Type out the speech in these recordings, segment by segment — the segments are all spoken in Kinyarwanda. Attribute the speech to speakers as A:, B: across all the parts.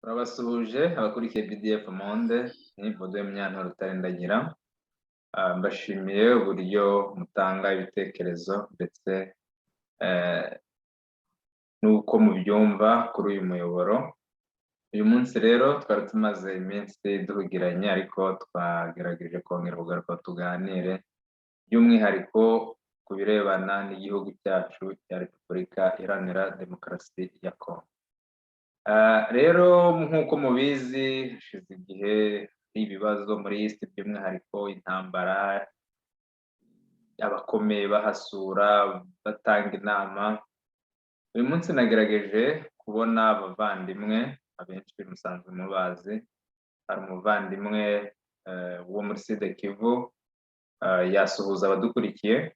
A: Turabasuhuje abakurikiye BDF Monde, ni Baudouin Munyantore Utarindagira. Mbashimiye uburyo mutanga ibitekerezo ndetse n'uko mubyumva kuri uyu muyoboro. Uyu munsi rero twari tumaze iminsi duhugiranye, ariko twagerageje kongera kugaruka tuganire by'umwihariko ku birebana n'igihugu cyacu cya Repubulika Iharanira Demokarasi ya Kongo. Rero nk'uko mubizi, hashize igihe hari ibibazo muri East, by'umwihariko intambara, abakomeye bahasura batanga inama. Uyu munsi nagerageje kubona abavandimwe, abenshi musanzwe mubazi. Hari umuvandimwe wo muri Sud Kivu, yasuhuza abadukurikiye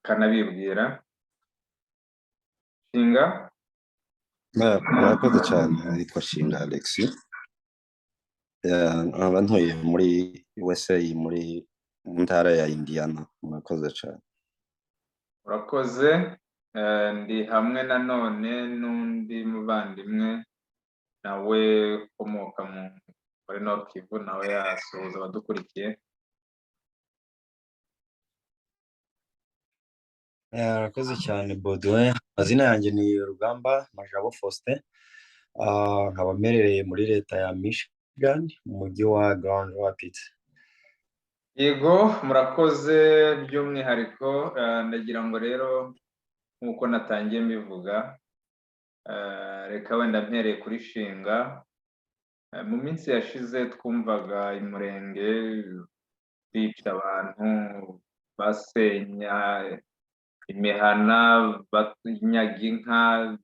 A: akanabibwira. Shinga.
B: Murakoze cyane. Nitwa Shinga Alexis, nkaba ntuye muri USA, muri mu ntara ya Indiana. Murakoze cyane.
A: Urakoze. Ndi hamwe nanone n'undi muvandimwe nawe ukomoka muri Nord Kivu, nawe yasuhuza abadukurikiye.
C: Arakoze cyane Baudouin. Amazina yanjye ni Rugamba Majabo Faustin, nkaba mperereye muri leta ya Michigan, mu mujyi wa Grand Rapids.
A: Yego, murakoze by'umwihariko. Ndagira ngo rero nk'uko natangiye mbivuga, reka wenda mpereye kuri Shinga. Mu minsi yashize twumvaga Imurenge bica abantu, basenya imihana, banyaga inka,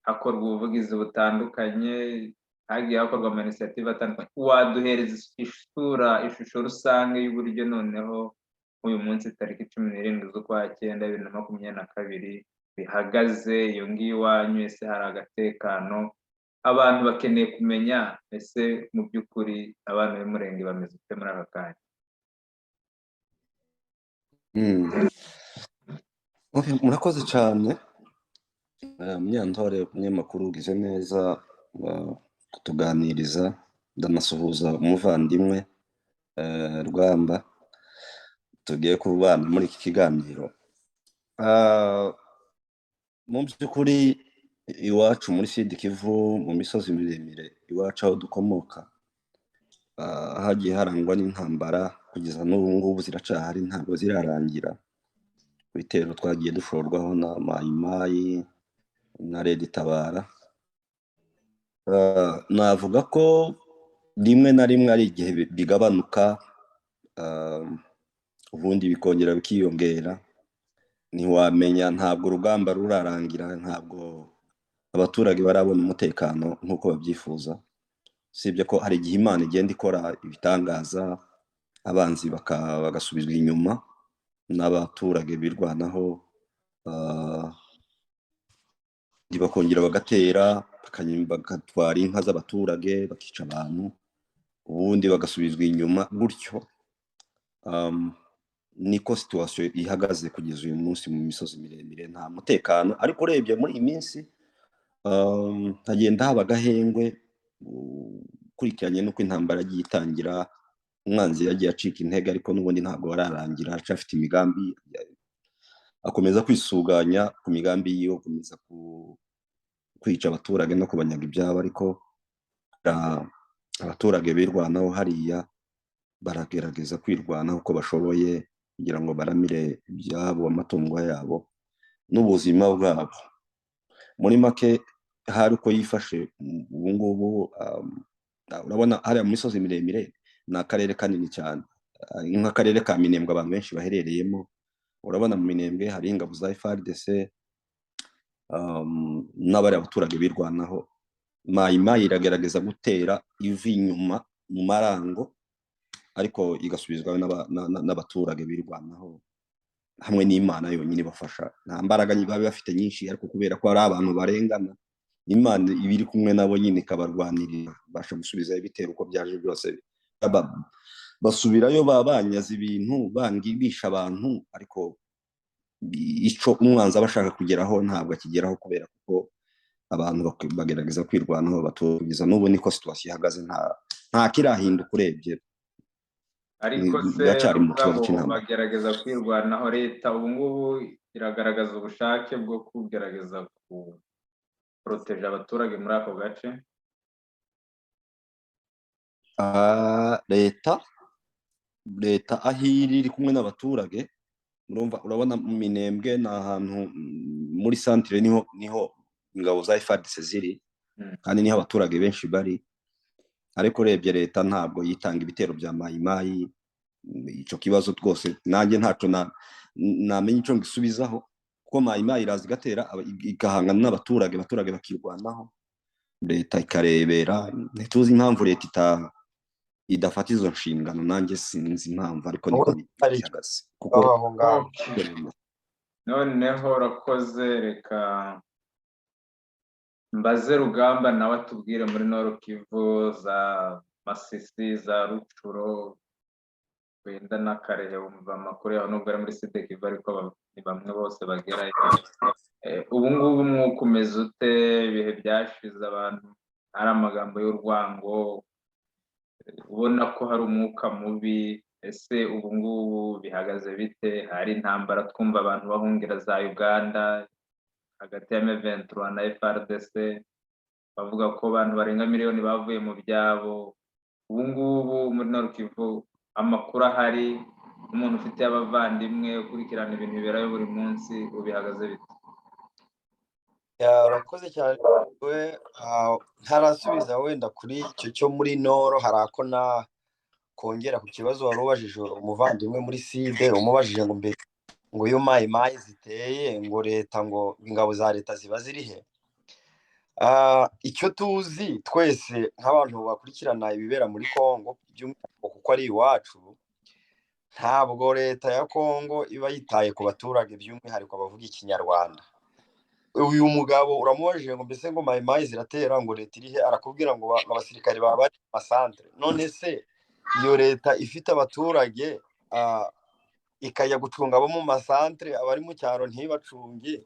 A: hakorwa ubuvugizi butandukanye, hagiye hakorwa ama initiative atandukanye. Waduhereza isura, ishusho rusange y'uburyo noneho uyu munsi tariki 17 z'ukwa cyenda 2022 bihagaze iyo ngiyo iwanyu? Ese hari agatekano? Abantu bakeneye kumenya, ese mu by'ukuri abana b'Umurenge bameze ute muri aka kanya?
B: Okay, murakoze cyane. Munyantore umunyamakuru, ugize neza kutuganiriza. Ndanasuhuza umuvandimwe Rugamba tugiye kubana muri iki kiganiro. Mu by'ukuri iwacu muri Sud Kivu, mu misozi miremire iwacu aho dukomoka, hagiye harangwa n'intambara kugeza n'ubu ngubu ziracahari, ntabwo zirarangira. Ibitero twagiye dushorwaho na Mayimayi na Red Tabara. Navuga ko rimwe na rimwe ari igihe bigabanuka, ubundi bikongera bikiyongera. Ntiwamenya, ntabwo urugamba rurarangira, ntabwo abaturage barabona umutekano nk'uko babyifuza, usibye ko hari igihe Imana igenda ikora ibitangaza, abanzi bagasubizwa inyuma n'abaturage birwanaho, bakongera bagatera, bagatwara inka z'abaturage, bakica abantu, ubundi bagasubizwa inyuma gutyo. Niko situation ihagaze kugeza uyu munsi mu misozi miremire, nta mutekano. Ariko urebye muri iyi minsi, hagenda haba agahengwe ukurikiranye n'uko intambara yagiye itangira. Umwanzi yagiye acika intege, ariko n'ubundi ntabwo bararangira, aracyafite imigambi, akomeza kwisuganya ku migambi yiwe, akomeza kwica abaturage no kubanyaga ibyabo. Ariko abaturage birwanaho hariya, baragerageza kwirwanaho uko bashoboye kugira ngo baramire ibyabo, amatungo yabo n'ubuzima bwabo. Muri make hari uko yifashe ubu ngubu. Urabona hariya mu misozi miremire ni akarere kanini cyane, nk'akarere ka Minembwe abantu benshi baherereyemo. Urabona mu Minembwe hari ingabo za FARDC n'abari abaturage birwanaho. Mayimayi iragerageza gutera iva inyuma mu marango, ariko igasubizwa n'abaturage birwanaho hamwe n'Imana yonyine ibafasha. Nta mbaraga baba bafite nyinshi, ariko kubera ko ari abantu barengana, Imana iba iri kumwe nabo nyine ikabarwanirira, ibasha gusubizayo ibitero uko byaje byose. Basubirayo baba banyaze ibintu, bisha abantu, ariko ico umwanzi aba ashaka kugeraho ntabwo akigeraho kubera kuko Abantu bagerageza kwirwanaho kugeza n'ubu niko situation ihagaze, nta kirahinduka urebye.
A: Ariko se
B: biracyari mu kibazo
A: mugabo
B: cy'intambara.
A: Bagerageza kwirwanaho, leta ubu ngubu iragaragaza ubushake bwo kugerageza ku protéger abaturage muri ako gace?
B: Leta aho iri, iri kumwe n'abaturage. Urumva, urabona mu Minembwe ni ahantu muri centre, niho ingabo za FARDC ziri kandi niho abaturage benshi bari. Ariko urebye leta ntabwo yitanga ibitero bya Mayimayi. Icyo kibazo rwose nanjye ntaco namenya ico ngisubizaho, kuko Mayimayi iraza igatera, igahangana n'abaturage, abaturage bakirwanaho, leta ikarebera. Ntituzi impamvu leta idafata izo nshingano. Nanjye sinzi impamvu, ariko niko
C: Hari
B: bihagaze kuko
C: aho ngaho.
A: Okay. Noneho urakoze, reka mbaze Rugamba nawe atubwire muri Nord Kivu, za Masisi, za Rutshuru, wenda na Karehe, wumva amakuru yaho nubwo ari muri Sud Kivu, ariko ni bamwe bose bagerayo. Ubu ngubu umwuka umeze ute? Ibihe byashize abantu hari amagambo y'urwango, ubona ko hari umwuka mubi. Ese ubu ngubu bihagaze bite? Hari intambara, twumva abantu bahungira za Uganda hagati ya M23 na FARDC, bavuga ko abantu barenga miliyoni bavuye mu byabo. Ubu ngubu muri Nord Kivu amakuru ahari, umuntu ufite abavandimwe ukurikirana ibintu biberayo buri munsi, ubu bihagaze bite?
C: Yeah, urakoze cyane. We ntarasubiza wenda kuri icyo cyo muri Nord, hari ako na kongera ku kibazo wari ubajije umuvandimwe muri Sud, umubajije ngo mbere ngo iyo Mayi Mayi ziteye, ngo leta, ngo ingabo za leta ziba ziri he? Icyo tuzi twese nk'abantu bakurikirana ibibera muri Congo, by'umwihariko kuko ari iwacu, ntabwo leta ya Congo iba yitaye ku baturage, by'umwihariko abavuga Ikinyarwanda. Uyu mugabo uramubajije ngo mbese ngo Mayi Mayi ziratera, ngo leta iri he? Arakubwira ngo abasirikare baba bari mu masantere. None se iyo leta ifite abaturage, ikajya gucunga abo mu masantere, abari mu cyaro ntibacunge,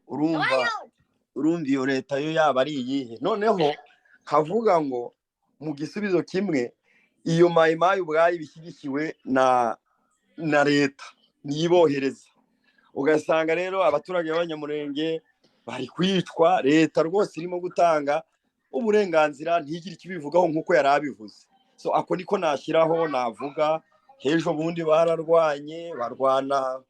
C: urumva iyo leta yo yaba ari iyihe? Noneho nkavuga ngo mu gisubizo kimwe, iyo Mayimayi ubwayo iba ishyigikiwe na leta, niyibohereza. Ugasanga rero abaturage b'Abanyamurenge bari kwicwa, leta rwose irimo gutanga uburenganzira, ntigire icyo ibivugaho nk'uko yari abivuze. So ako niko nashyiraho navuga. H'ejo bundi bararwanye, barwana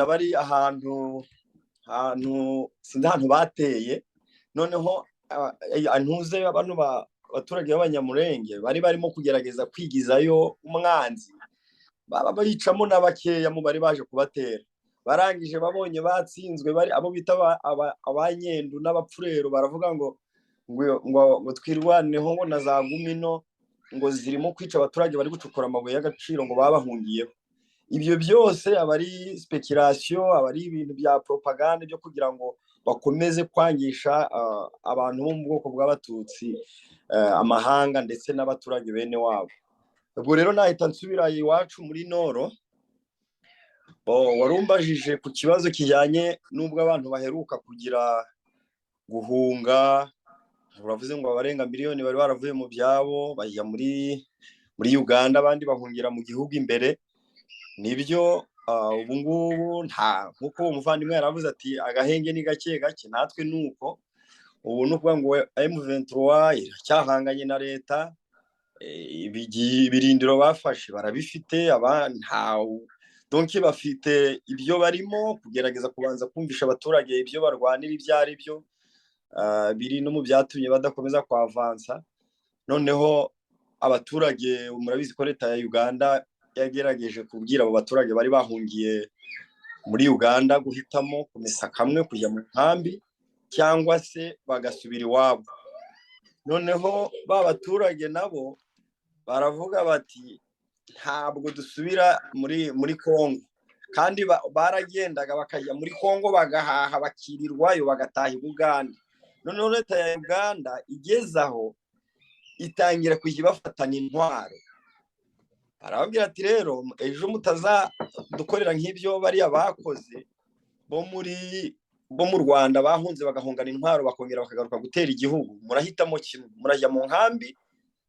C: bari ahantu sinzi ahantu bateye. Noneho ntuze bano abaturage b'Abanyamurenge bari barimo kugerageza kwigizayo umwanzi, baba bayicamo na bakeya mu bari baje kubatera. Barangije babonye batsinzwe, bari abo bita Abanyendu n'Abapfurero, baravuga ngo twirwaneho, ngo na za Gumino ngo zirimo kwica abaturage bari gucukura amabuye y'agaciro, ngo babahungiyeho. Ibyo byose aba ari spéculation, aba ari ibintu bya propagande byo kugira ngo bakomeze kwangisha abantu bo mu bwoko bw'Abatutsi amahanga ndetse n'abaturage bene wabo. Ubwo rero nahita nsubira iwacu muri Nord. Warumbajije ku kibazo kijyanye n'ubwo abantu baheruka kugira guhunga. Uravuze ngo abarenga miliyoni bari baravuye mu byabo bajya muri Uganda, abandi bahungira mu gihugu imbere. Nibyo, ubu ngubu nta nkuko uwo muvandimwe yaravuze ati agahenge ni gake gake, natwe ni uko. Ubu ni ukuvuga ngo M23 iracyahanganye na leta, ibirindiro bafashe barabifite, aba nta donc bafite ibyo barimo kugerageza kubanza kumvisha abaturage ibyo barwanira ibyo ari byo. Biri no mu byatumye badakomeza kwavansa. Noneho abaturage, murabizi ko leta ya Uganda yagerageje kubwira abo baturage bari bahungiye muri Uganda guhitamo kumesa kamwe, kujya mu nkambi cyangwa se bagasubira iwabo. Noneho ba baturage nabo baravuga bati ntabwo dusubira muri Congo. Kandi baragendaga bakajya muri Congo bagahaha, bakirirwayo, bagataha i Buganda. Noneho leta ya Uganda igeze aho itangira kujya ibafatana intwaro. Arababwira ati: "Rero ejo mutazadukorera nk'ibyo bariya bakoze bo mu Rwanda, bahunze bagahungana intwaro, bakongera bakagaruka gutera igihugu. Murahitamo kimwe: murajya mu nkambi,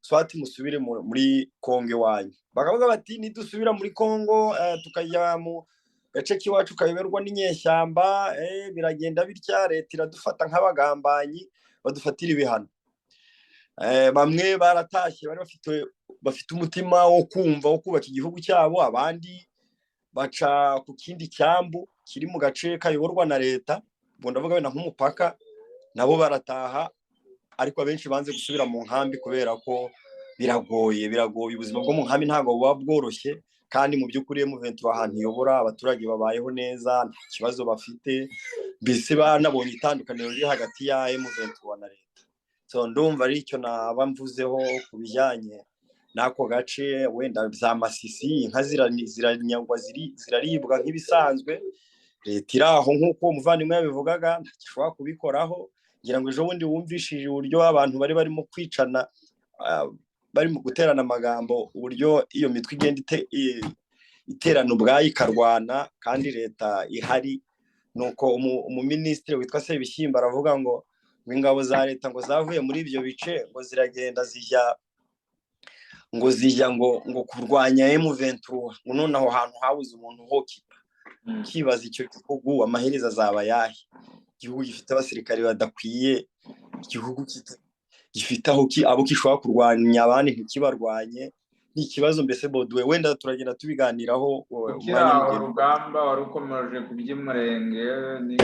C: soit musubire muri Kongo iwanyu." Bakavuga bati: "Nidusubira muri Kongo, tukajya mu gace k'iwacu kayoberwa n'inyeshyamba, biragenda bitya, leta iradufata nk'abagambanyi, badufatira ibihano." Bamwe baratashye, bari bafite umutima wo kumva wo kubaka igihugu cyabo, abandi baca ku kindi cyambu kiri mu gace kayoborwa na leta, ubwo ndavuga wenda nk'umupaka, nabo barataha. Ariko abenshi banze gusubira mu nkambi kubera ko biragoye, biragoye. Ubuzima bwo mu nkambi ntabwo buba bworoshye. Kandi mu by'ukuri M23 ahantu iyobora, abaturage babayeho neza, nta kibazo bafite. Mbese banabonye itandukaniro riri hagati ya M23 na leta. So ndumva ari icyo naba mvuzeho ku bijyanye n'ako gace. Wenda za Masisi, inka ziranyagwa, ziraribwa nk'ibisanzwe. Leta iri aho, nk'uko umuvandimwe yabivugaga, ntagishobora kubikoraho. Ngira ngo ejo bundi wumvishije uburyo abantu bari barimo kwicana, bari mu guterana amagambo, uburyo iyo mitwe igenda iterana ubwayo ikarwana kandi leta ihari. Nuko umuminisitiri witwa Sebishyimbo aravuga ngo ingabo za leta ngo zavuye muri ibyo bice, ngo ziragenda zijya ngo kurwanya M23, ngo none aho hantu habuze umuntu hokipa. Ukibaza icyo gihugu amaherezo azaba ayahe? Igihugu gifite abasirikare badakwiye, igihugu gifite aho abo gishobora kurwanya abandi ntikibarwanye, ni ikibazo mbese. Boduwe, wenda turagenda tubiganiraho.
A: Ukiri aho, Rugamba, wari ukomeje ku by'Umurenge,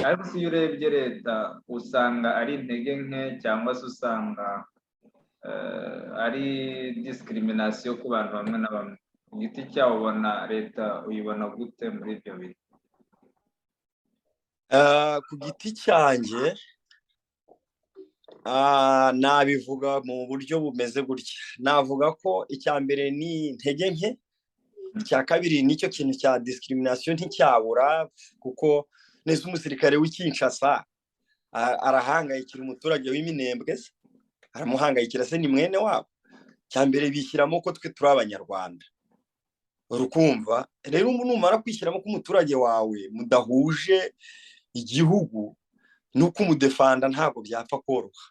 A: ariko iyo urebye leta usanga ari intege nke, cyangwa se usanga ari discrimination ku bantu bamwe na bamwe? Ku giti cyawe ubona leta uyibona gute muri ibyo bintu?
C: Ku giti cyanjye nabivuga mu buryo bumeze gutya: navuga ko icya mbere ni intege nke, icya kabiri nicyo kintu cya discrimination nticyabura, kuko neza umusirikare w'i Kinshasa arahangayikira umuturage w'Iminembwe se? Aramuhangayikira se? Ni mwene wabo? Cya mbere bishyiramo ko twe turi Abanyarwanda. Urukumva rero, numara kwishyiramo ko umuturage wawe mudahuje igihugu no kumudefanda ntabwo byapfa koroha.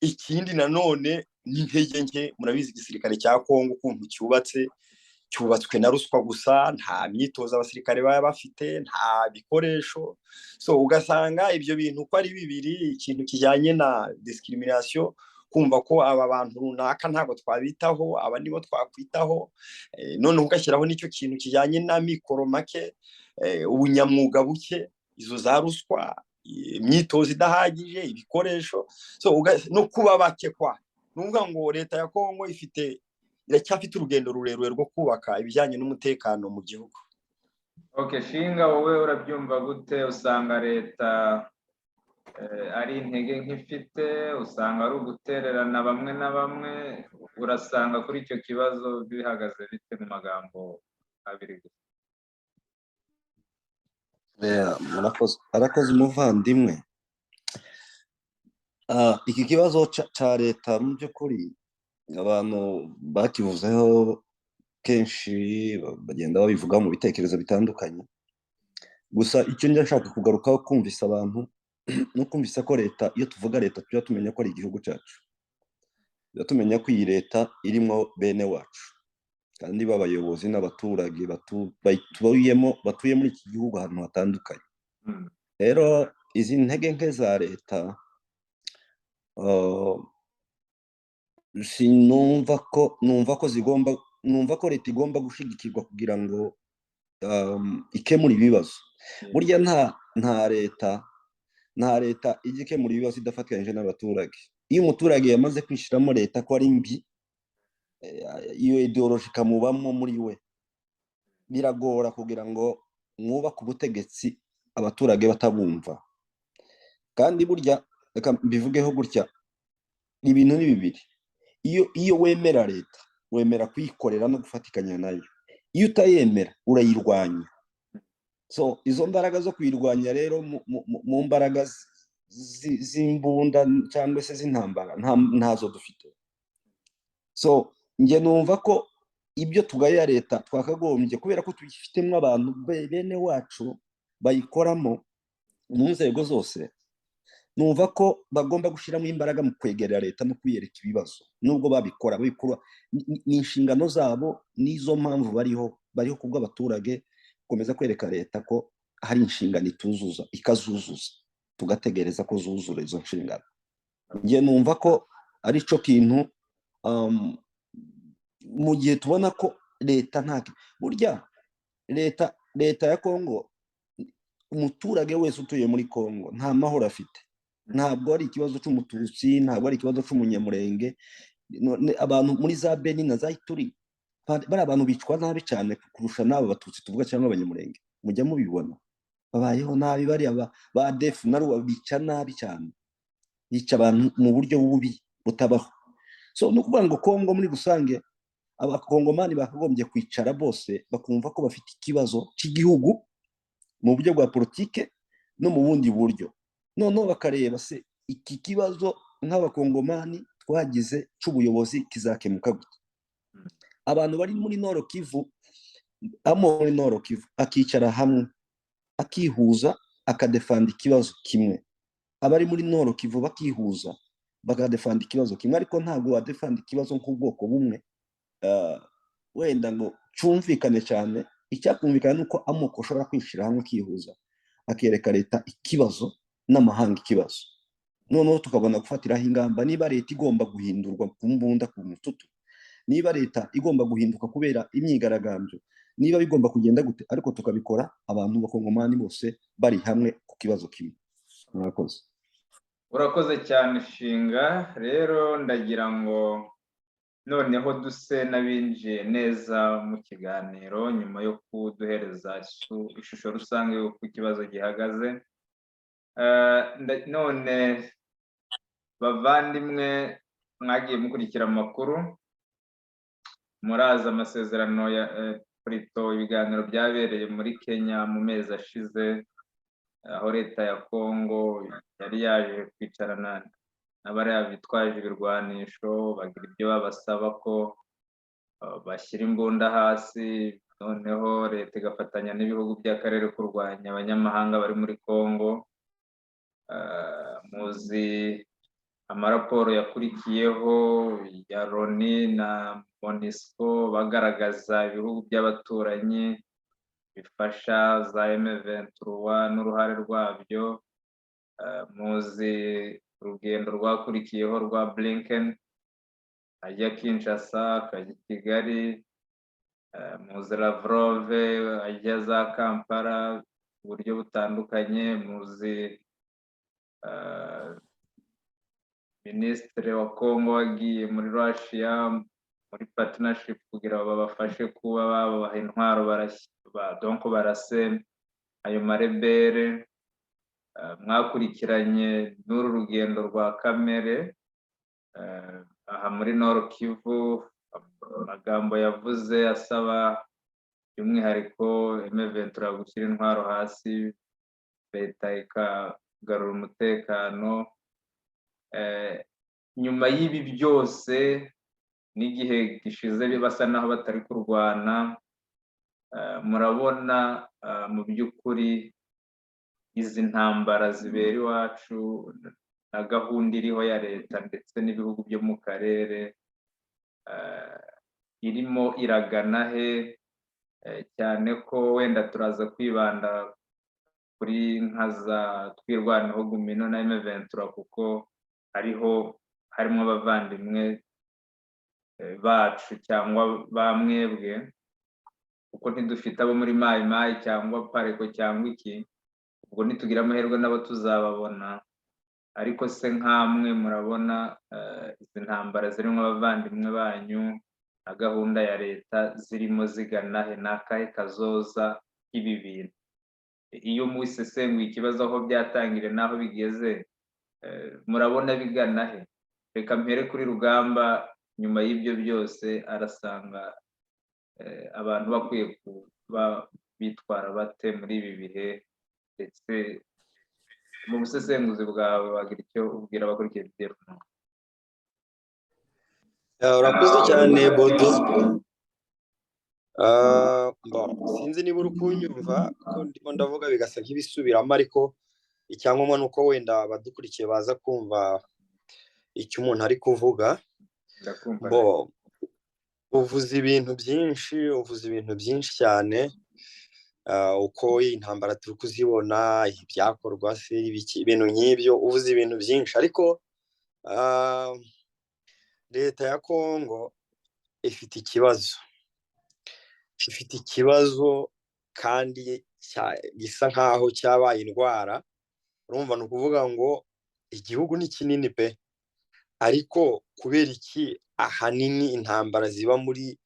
C: Ikindi nanone n'intege nke. Murabizi igisirikare cya Kongo ukuntu cyubatse, cyubatswe na ruswa gusa. Nta myitozo abasirikare baba bafite, nta bikoresho. So ugasanga ibyo bintu uko ari bibiri, ikintu kijyanye na discrimination, kumva ko aba bantu runaka ntabwo twabitaho, aba nibo twakwitaho, noneho ugashyiraho n'icyo kintu kijyanye na mikoro make, ubunyamwuga buke, izo za ruswa, imyitozo idahagije, ibikoresho, so no kuba bake kwa ni ukuvuga ngo leta ya Kongo iracyafite urugendo rurerure rwo kubaka ibijyanye n'umutekano mu gihugu.
A: Ok, Shinga, wowe urabyumva gute? Usanga leta ari intege nk'ifite, usanga ari ugutererana bamwe na bamwe? Urasanga kuri icyo kibazo bihagaze bite mu magambo abiri gusa?
B: Murakoze, arakoze umuvandimwe. Iki kibazo ca leta, mu by'ukuri abantu bakivuzeho kenshi, bagenda babivugaho mu bitekerezo bitandukanye. Gusa icyo njya nshaka kugarukaho kumvisa abantu no kumvisa ko leta, iyo tuvuga leta, tujya tumenya ko ari igihugu cyacu, tujya tumenya ko iyi leta irimo bene wacu kandi b'abayobozi n'abaturage bayituyemo, batuye muri iki gihugu ahantu hatandukanye. Rero izi ntege nke za leta, sinumva ko numva ko zigomba, numva ko leta igomba gushyigikirwa kugira ngo ikemure ibibazo. Burya nta leta ijya ikemura ibibazo idafatikanyije n'abaturage. Iyo umuturage yamaze kwishyiramo leta ko ari mbi, iyo idéologie ikamubamo muri we, biragora kugira ngo mwubake ubutegetsi abaturage batabumva. Kandi burya reka mbivugeho gutya, ibintu ni bibiri: iyo wemera leta, wemera kuyikorera no gufatikanya nayo; iyo utayemera, urayirwanya. So izo mbaraga zo kuyirwanya rero mu mbaraga z'imbunda cyangwa se z'intambara ntazo dufite. So njye numva ko Ibyo tugaya leta, twakagombye, kubera ko tubifitemo abantu bene wacu bayikoramo mu nzego zose, numva ko bagomba gushyiramo imbaraga mu kwegerera leta no kuyereka ibibazo. Nubwo babikora, babikora ni inshingano zabo, n'izo mpamvu bariho, bariho kubw'abaturage, gukomeza kwereka leta ko hari inshingano ituzuza, ikazuzuza, tugategereza ko zuzura izo nshingano. Njye numva ko ari cyo kintu, mu gihe tubona ko leta nta burya leta ya Kongo, umuturage wese utuye muri Kongo nta mahoro afite. Ntabwo ari ikibazo cy'Umututsi, ntabwo ari ikibazo cy'Umunyamurenge. Abantu muri za Beni na za Ituri, bari abantu bicwa nabi cyane kurusha n'aba Batutsi tuvuga cyangwa Abanyamurenge. Mujya mubibona, babayeho nabi. Bariya ba ADF nabo bica nabi cyane, bica abantu mu buryo bubi butabaho. So ni ukuvuga ngo Kongo muri rusange, Abakongomani bakagombye kwicara bose bakumva ko bafite ikibazo cy'igihugu mu buryo bwa politike no mu bundi buryo, noneho bakareba se iki kibazo nk'Abakongomani twagize cy'ubuyobozi kizakemuka gute. Abantu bari muri Nord Kivu, amo muri Nord Kivu, akicara hamwe, akihuza, akadefanda ikibazo kimwe. Abari muri Nord Kivu bakihuza, bakadefanda ikibazo kimwe. Ariko ntabwo wadefanda ikibazo nk'ubwoko bumwe wenda ngo cyumvikane cyane. Icyakumvikana ni uko amoko ashobora kwishyira hamwe, akihuza, akereka leta ikibazo n'amahanga ikibazo, noneho tukabona gufatiraho ingamba. Niba leta igomba guhindurwa ku mbunda, ku mututu, niba leta igomba guhinduka kubera imyigaragambyo, niba bigomba kugenda gute, ariko tukabikora abantu bakongomani bose bari hamwe ku kibazo kimwe. Murakoze.
A: Urakoze cyane, Shinga. Rero ndagira ngo noneho duse n'abinjiye neza mu kiganiro nyuma yo kuduhereza ishusho rusange y'uko ikibazo gihagaze. None bavandimwe, mwagiye mukurikira amakuru, murazi amasezerano ya plutôt ibiganiro byabereye muri Kenya mu mezi ashize, aho leta ya Kongo yari yaje kwicarana n'abariya bitwaje ibirwanisho, bagira ibyo babasaba ko bashyira imbunda hasi, noneho leta igafatanya n'ibihugu by'akarere kurwanya abanyamahanga bari muri Kongo. Muzi amaraporo yakurikiyeho ya Loni na MONUSCO, bagaragaza ibihugu by'abaturanyi bifasha za M23 n'uruhare rwabyo. Muzi urugendo rwakurikiyeho rwa Blinken, ajya Kinshasa, akajya i Kigali. Muzi Lavrov ajya za Kampala mu buryo butandukanye. Muzi minisitiri wa Kongo wagiye muri Russia muri partnership kugira ngo babafashe kuba babaha intwaro, donc barase ayo marebere. Mwakurikiranye n'uru rugendo rwa Kamerhe aha muri Nord Kivu, amagambo yavuze asaba by'umwihariko M23 gushyira intwaro hasi, leta ikagarura umutekano. Nyuma y'ibi byose n'igihe gishize basa naho batari kurwana, murabona mu by'ukuri izi ntambara zibera iwacu na gahunda iriho ya leta ndetse n'ibihugu byo mu karere irimo iragana he? Cyane ko wenda turaza kwibanda kuri nka za Twirwaneho, Gumino na M23, kuko hariho harimo abavandimwe bacu cyangwa bamwebwe, kuko ntidufite abo muri Mayi Mayi cyangwa Pareko cyangwa iki. Ubwo nitugira amahirwe nabo tuzababona. Ariko se nkamwe murabona izi ntambara zirimo abavandimwe banyu na gahunda ya leta zirimo zigana he? Ni akahe kazoza k'ibi bintu? Iyo musesenguye ikibazo, aho byatangiriye n'aho bigeze, murabona bigana he? Reka mpere kuri Rugamba. Nyuma y'ibyo byose, arasanga abantu bakwiye kuba bitwara bate muri ibi bihe? Ndetse mu busesenguzi bwawe wagira icyo ubwira abakurikiye BDF?
C: Urakoze cyane, Bodo. Sinzi niba uri kunyumva ko ndimo ndavuga bigasa nk'ibisubiramo, ariko icyangombwa ni uko wenda abadukurikiye baza kumva icyo umuntu ari kuvuga.
A: Ndakumva.
C: Bo, uvuze ibintu byinshi, uvuze ibintu byinshi cyane, uko iyi ntambara turi kuzibona, ibyakorwa se, ibintu nk'ibyo, uvuze ibintu byinshi. Ariko leta ya Kongo ifite ikibazo, ifite ikibazo kandi gisa nkaho cyabaye indwara. Urumva, ni ukuvuga ngo igihugu ni kinini pe, ariko kubera iki ahanini intambara ziba muri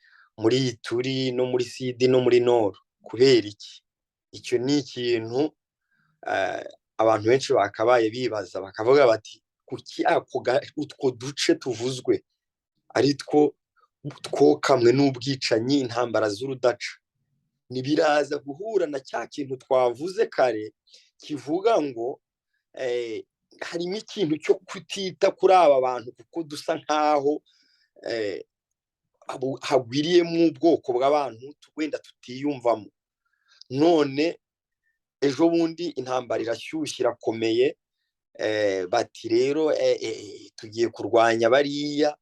C: Ituri no muri Sud no muri Nord? Kubera iki? Icyo ni ikintu abantu benshi bakabaye bibaza, bakavuga bati: "Kuki utwo duce tuvuzwe ari two twokamwe n'ubwicanyi, intambara z'urudaca?" Ntibiraza guhura na cya kintu twavuze kare kivuga ngo harimo ikintu cyo kutita kuri aba bantu, kuko dusa nkaho hagwiriyemo ubwoko bw'abantu wenda tutiyumvamo. None ejo bundi intambara irashyushye, irakomeye, bati: "Rero tugiye kurwanya bariya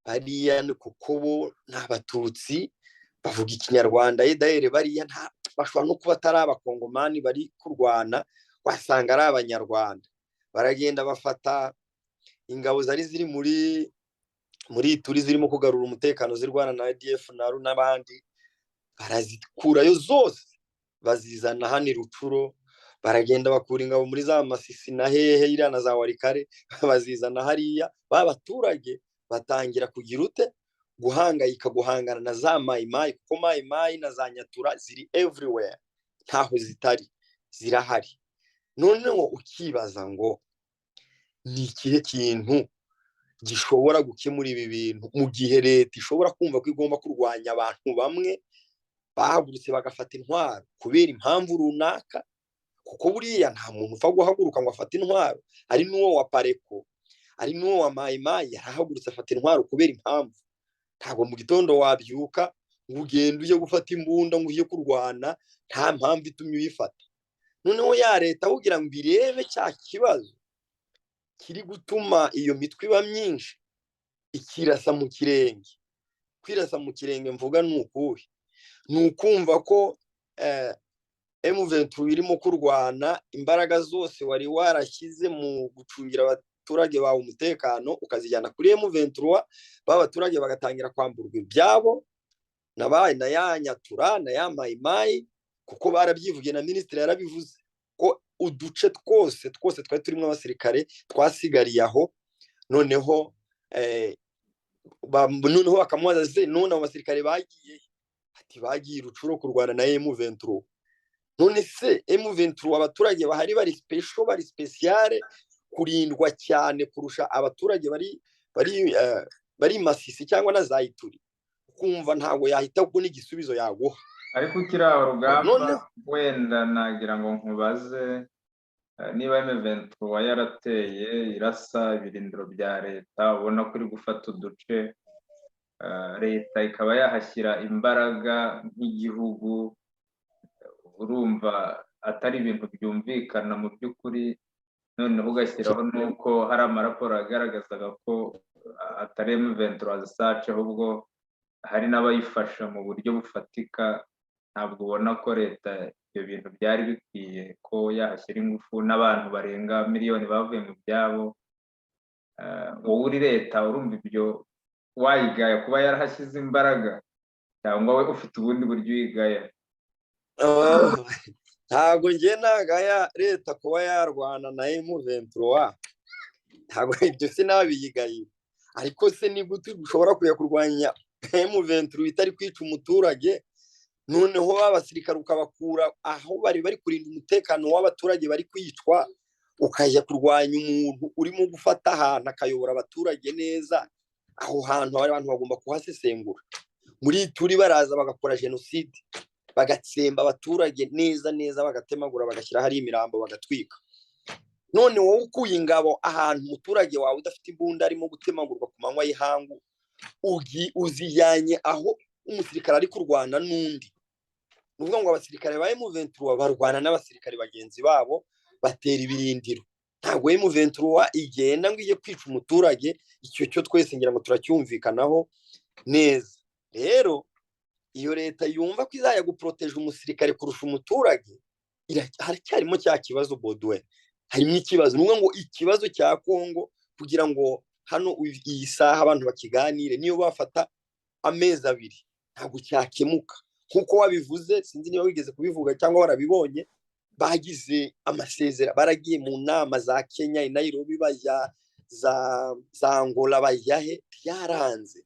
C: bariya kuko bo ni Abatutsi, bavuga Ikinyarwanda." Edayere bariya bashobora no kuba atari Abakongomani bari kurwana, wasanga ari Abanyarwanda. Baragenda bafata ingabo zari ziri muri Ituri zirimo kugarura umutekano, zirwana na ADF na n'abandi, barazikurayo zose, bazizana hano i Rutshuru. Baragenda bakura ingabo muri za Masisi na hehe iriya na za Walikale, bazizana hariya. Ba baturage batangira kugira ute? Guhangayika, guhangana na za Mayimayi, kuko Mayimayi na za Nyatura ziri everywhere, ntaho zitari, zirahari. Noneho ukibaza ngo ni ikihe kintu gishobora gukemura ibi bintu, mu gihe leta ishobora kumva ko igomba kurwanya abantu bamwe bahagurutse bagafata intwaro kubera impamvu runaka? Kuko buriya nta muntu upfa guhaguruka ngo afate intwaro, ari n'uwo wa Apareco, ari n'uwo wa Mayimayi, yarahagurutse afata intwaro kubera impamvu. Ntabwo mu gitondo wabyuka ngo ugende ujye gufata imbunda ngo ujye kurwana nta mpamvu itumye uyifata. Noneho ya leta, kugira ngo irebe cya kibazo kiri gutuma iyo mitwe iba myinshi, ikirasa mu kirenge. Kwirasa mu kirenge mvuga ni ukuhe? Ni ukumva ko M23 irimo kurwana, imbaraga zose wari warashyize mu gucungira abaturage bawe umutekano ukazijyana kuri M23, ba baturage bagatangira kwamburwa ibyabo na ya Nyatura na ya Mayimayi, kuko barabyivugiye, na minisitiri yarabivuze ko uduce twose twose twari turimo abasirikare twasigariye aho. Noneho bakamubaza se: "None abo basirikare bagiye?" Ati: "Bagiye Rutshuru kurwana na M23." None se M23 abaturage bahari bari special, bari spécial, kurindwa cyane kurusha abaturage bari Masisi cyangwa na za Ituri? Kumva ntabwo yahita kubona igisubizo yaguha.
A: Ariko ukiri aho, Rugamba, wenda nagira ngo nkubaze niba M23 yarateye, irasa ibirindiro bya leta, ubona ko iri gufata uduce, leta ikaba yahashyira imbaraga nk'igihugu, urumva atari ibintu byumvikana mu by'ukuri? Noneho ugashyiraho n'uko hari amaraporo agaragazaga ko atari M23 zasace, ahubwo hari n'abayifasha mu buryo bufatika, ntabwo ubona ko leta ibyo bintu byari bikwiye ko yahashyira ingufu n'abantu barenga miliyoni bavuye mu byabo? Wowe uri leta, urumva ibyo wayigaya kuba yarahashyize imbaraga, cyangwa we ufite ubundi buryo uyigaya?
C: Ntabwo ngiye nagaya leta kuba yarwana na M23, ntabwo ibyo sinabiyigaye. Ariko se ni gute ushobora kujya kurwanya M23 itari kwica umuturage, noneho abasirikare ukabakura aho bari bari kurinda umutekano w'abaturage bari kwicwa, ukajya kurwanya umuntu urimo gufata ahantu akayobora abaturage neza? Aho hantu abantu bagomba kuhasesengura. Muri Ituri baraza bagakora jenoside, bagatsemba abaturage neza neza, bagatemagura, bagashyira hari imirambo, bagatwika. None wowe ukuye ingabo ahantu umuturage wawe udafite imbunda arimo gutemagurwa ku manywa y'ihangu, uzijyanye aho. umusirikare ari kurwana n'undi. Ni ukuvuga ngo abasirikare ba M23 barwana n'abasirikare bagenzi babo, batera ibirindiro. Ntabwo M23 igenda ngo ijye kwica umuturage. Icyo cyo twese ngira ngo turacyumvikanaho neza. Rero iyo leta yumva ko izajya guporoteje umusirikare kurusha umuturage, haracyarimo cya kibazo, Baudouin, harimo ikibazo. Ni ukuvuga ngo ikibazo cya Kongo, kugira ngo hano iyi saha abantu bakiganire, niyo bafata amezi 2 ntabwo cyakemuka. Nk'uko wabivuze, sinzi niba wigeze kubivuga cyangwa warabibonye, bagize amasezerano, baragiye mu nama za Kenya i Nairobi, bajya za Angola, bajya he, byaranze.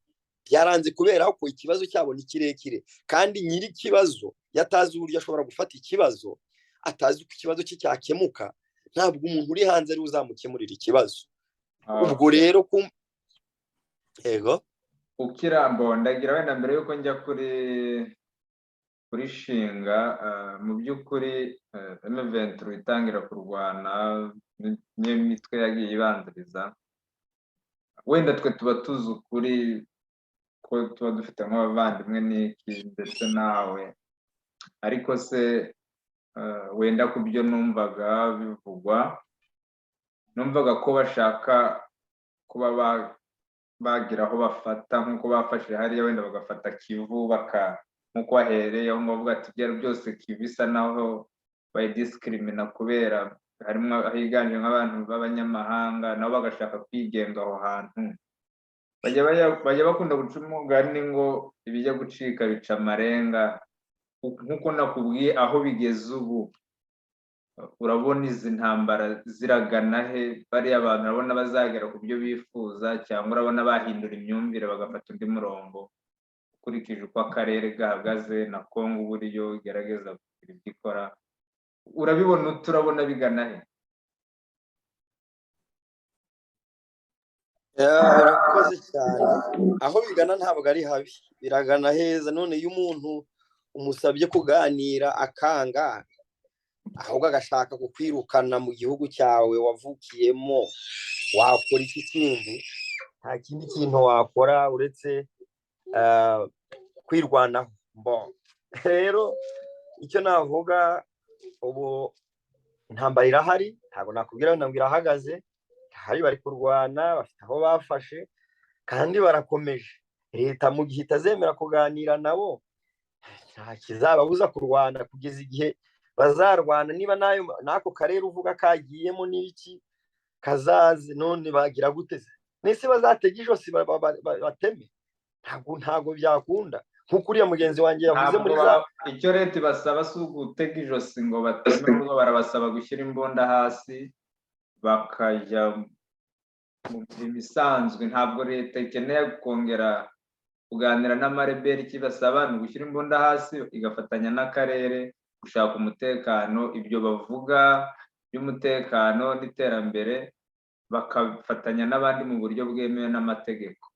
C: Byaranze kubera ko ikibazo cyabo ni kirekire, kandi nyiri ikibazo yatazi uburyo ashobora gufata ikibazo, atazi uko ikibazo cye cyakemuka. Ntabwo umuntu uri hanze ari uzamukemurira ikibazo. Ubwo rero ku yego.
A: Ukirambo, ndagira wenda mbere yuko njya kuri Shinga, mu by'ukuri M23 itangira kurwana n'imitwe yagiye ibanziriza, wenda twe tuba tuzi ukuri ko tuba dufite nk'abavandimwe n'iki ndetse nawe, ariko se wenda ku byo numvaga bivugwa, numvaga ko bashaka kuba bagira aho bafata nk'uko bafashe hariya, wenda bagafata Kivu, baka nk'uko wahereye aho bavuga ati ibyo byose Kivu isa naho bayidisikirimina kubera harimo higanje nk'abantu b'abanyamahanga, nabo bagashaka kwigenga aho hantu. Bajya bakunda guca umugani ngo ibijya gucika bica amarenga. Nk'uko nakubwiye, aho bigeze ubu, urabona izi ntambara ziragana he? Bariya bantu urabona bazagera ku byo bifuza, cyangwa urabona bahindura imyumvire bagafata undi murongo, ukurikije uko akarere gahagaze na Kongo uburyo igerageza kugira ibyo ikora? Urabibona ute? Urabona bigana he?
C: Urakoze cyane. Aho bigana ntabwo ari habi, biragana heza. None iyo umuntu umusabye kuganira akanga, ahubwo agashaka kukwirukana mu gihugu cyawe wavukiyemo, wakora iki kindi? Nta kindi kintu wakora uretse kwirwanaho. Rero icyo navuga, ubu intambara irahari, ntabwo nakubwira ngo irahagaze. Hari bari kurwana, bafite aho bafashe kandi barakomeje. Leta mu gihe itazemera kuganira nabo, nta kizababuza kurwana kugeza igihe bazarwana. Niba nayo n'ako karere uvuga kagiyemo n'iki kazaze, none bagira gute? Nese bazatega ijosi bateme? Ntabwo byakunda, nk'uko uriya mugenzi wanjye yavuze muri za
A: Icyo leta ibasaba si ugutega ijosi ngo bateme, ahubwo barabasaba gushyira imbunda hasi bakajya mu mirimo isanzwe. Ntabwo leta ikeneye kongera kuganira n'amareberi. Ikibasaba ni ugushyira imbunda hasi, igafatanya n'akarere gushaka umutekano. Ibyo bavuga by'umutekano n'iterambere, bakafatanya n'abandi mu buryo bwemewe n'amategeko.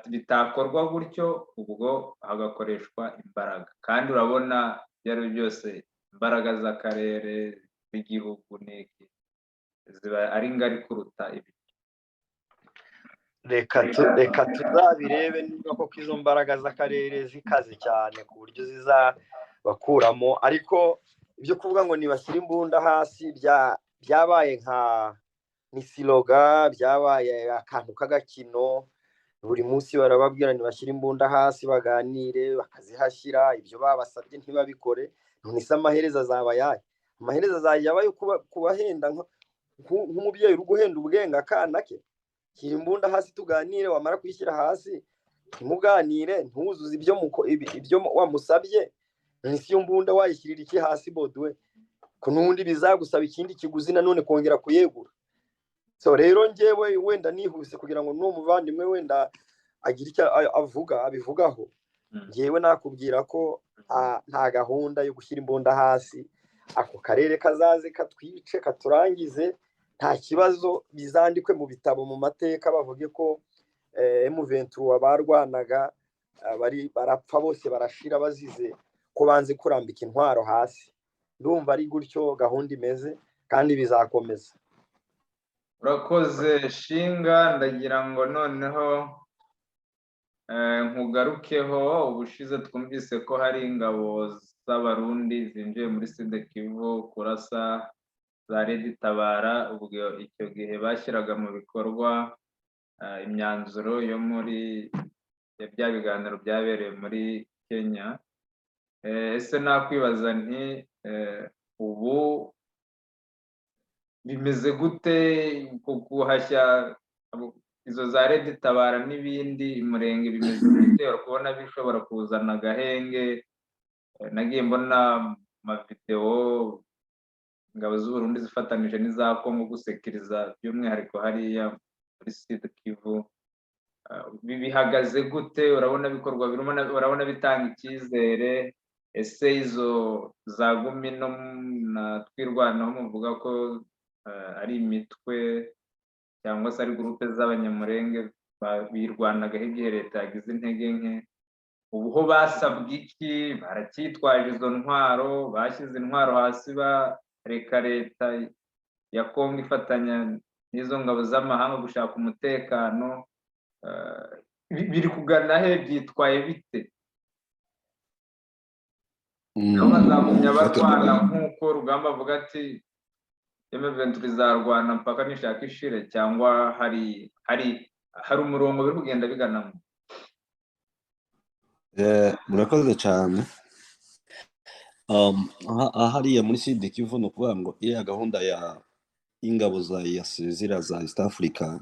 A: Bitakorwa gutyo, ubwo hagakoreshwa imbaraga, kandi urabona ibyo ari byo byose imbaraga z'akarere, z'igihugu n'iki ziba ari ngari kuruta ibi.
C: Reka tuzabirebe niba koko izo mbaraga z'akarere zikaze cyane ku buryo zizabakuramo. Ariko ibyo kuvuga ngo nibashyire imbunda hasi byabaye nka ni slogan, byabaye akantu k'agakino. Buri munsi barababwira ntibashyire imbunda hasi baganire, bakazihashyira, ibyo babasabye ntibabikore. None se amaherezo azaba ayahe? Amaherezo azajya aba ayo kubahenda nk'umubyeyi uri guhenda ubwenge akana ke: "Shyira imbunda hasi tuganire." Wamara kuyishyira hasi ntimuganire, ntuzuze ibyo wamusabye. None se iyo mbunda wayishyirira iki hasi, Baudouin, ko n'ubundi bizagusaba ikindi kiguzi nanone kongera kuyegura? So rero njyewe wenda nihuse kugira ngo n'uwo muvandimwe wenda agire icyo avuga abivugaho, njyewe nakubwira ko nta gahunda yo gushyira imbunda hasi. Ako karere kazaze katwice katurangize, nta kibazo, bizandikwe mu bitabo, mu mateka, bavuge ko M23 barwanaga bari barapfa bose barashira bazize ko banze kurambika intwaro hasi. Ndumva ari gutyo gahunda imeze kandi bizakomeza.
A: Urakoze, Shinga. Ndagira ngo noneho Nkugarukeho ubushize twumvise ko hari ingabo z'Abarundi zinjiye muri Sud Kivu kurasa za Red Tabara. Ubwo icyo gihe bashyiraga mu bikorwa imyanzuro yo muri ya bya biganiro byabereye muri Kenya. Ese nakwibaza nti ubu bimeze gute guhashya izo za Red Tabara n'ibindi Umurenge? Bimeze gute? Kubona bishobora kuzana agahenge? Nagiye mbona amavidewo ingabo z'Uburundi zifatanije n'iza Kongo gusekiriza, by'umwihariko hariya muri Sud Kivu. Bihagaze gute? Urabona bikorwa, urabona bitanga icyizere? Ese izo za Gumino na Twirwanaho muvuga ko ari imitwe cyangwa se ari groupe z'Abanyamurenge birwanagaho igihe leta yagize intege nke, ubu ho basabwa iki? Baracyitwaje izo ntwaro? Bashyize intwaro hasi bareka leta ya Kongo ifatanya n'izo ngabo z'amahanga gushaka umutekano? Biri kugana he? Byitwaye bite? Nabo bazagumya barwana nk'uko Rugamba avuga ati M23 izarwana mpaka nishaka ishire, cyangwa hari umurongo biri kugenda biganamo?
B: Murakoze cyane. Hariya muri Sud Kivu, ni ukuvuga ngo iriya gahunda ya y'ingabo za EAC, ziriya za East Africa,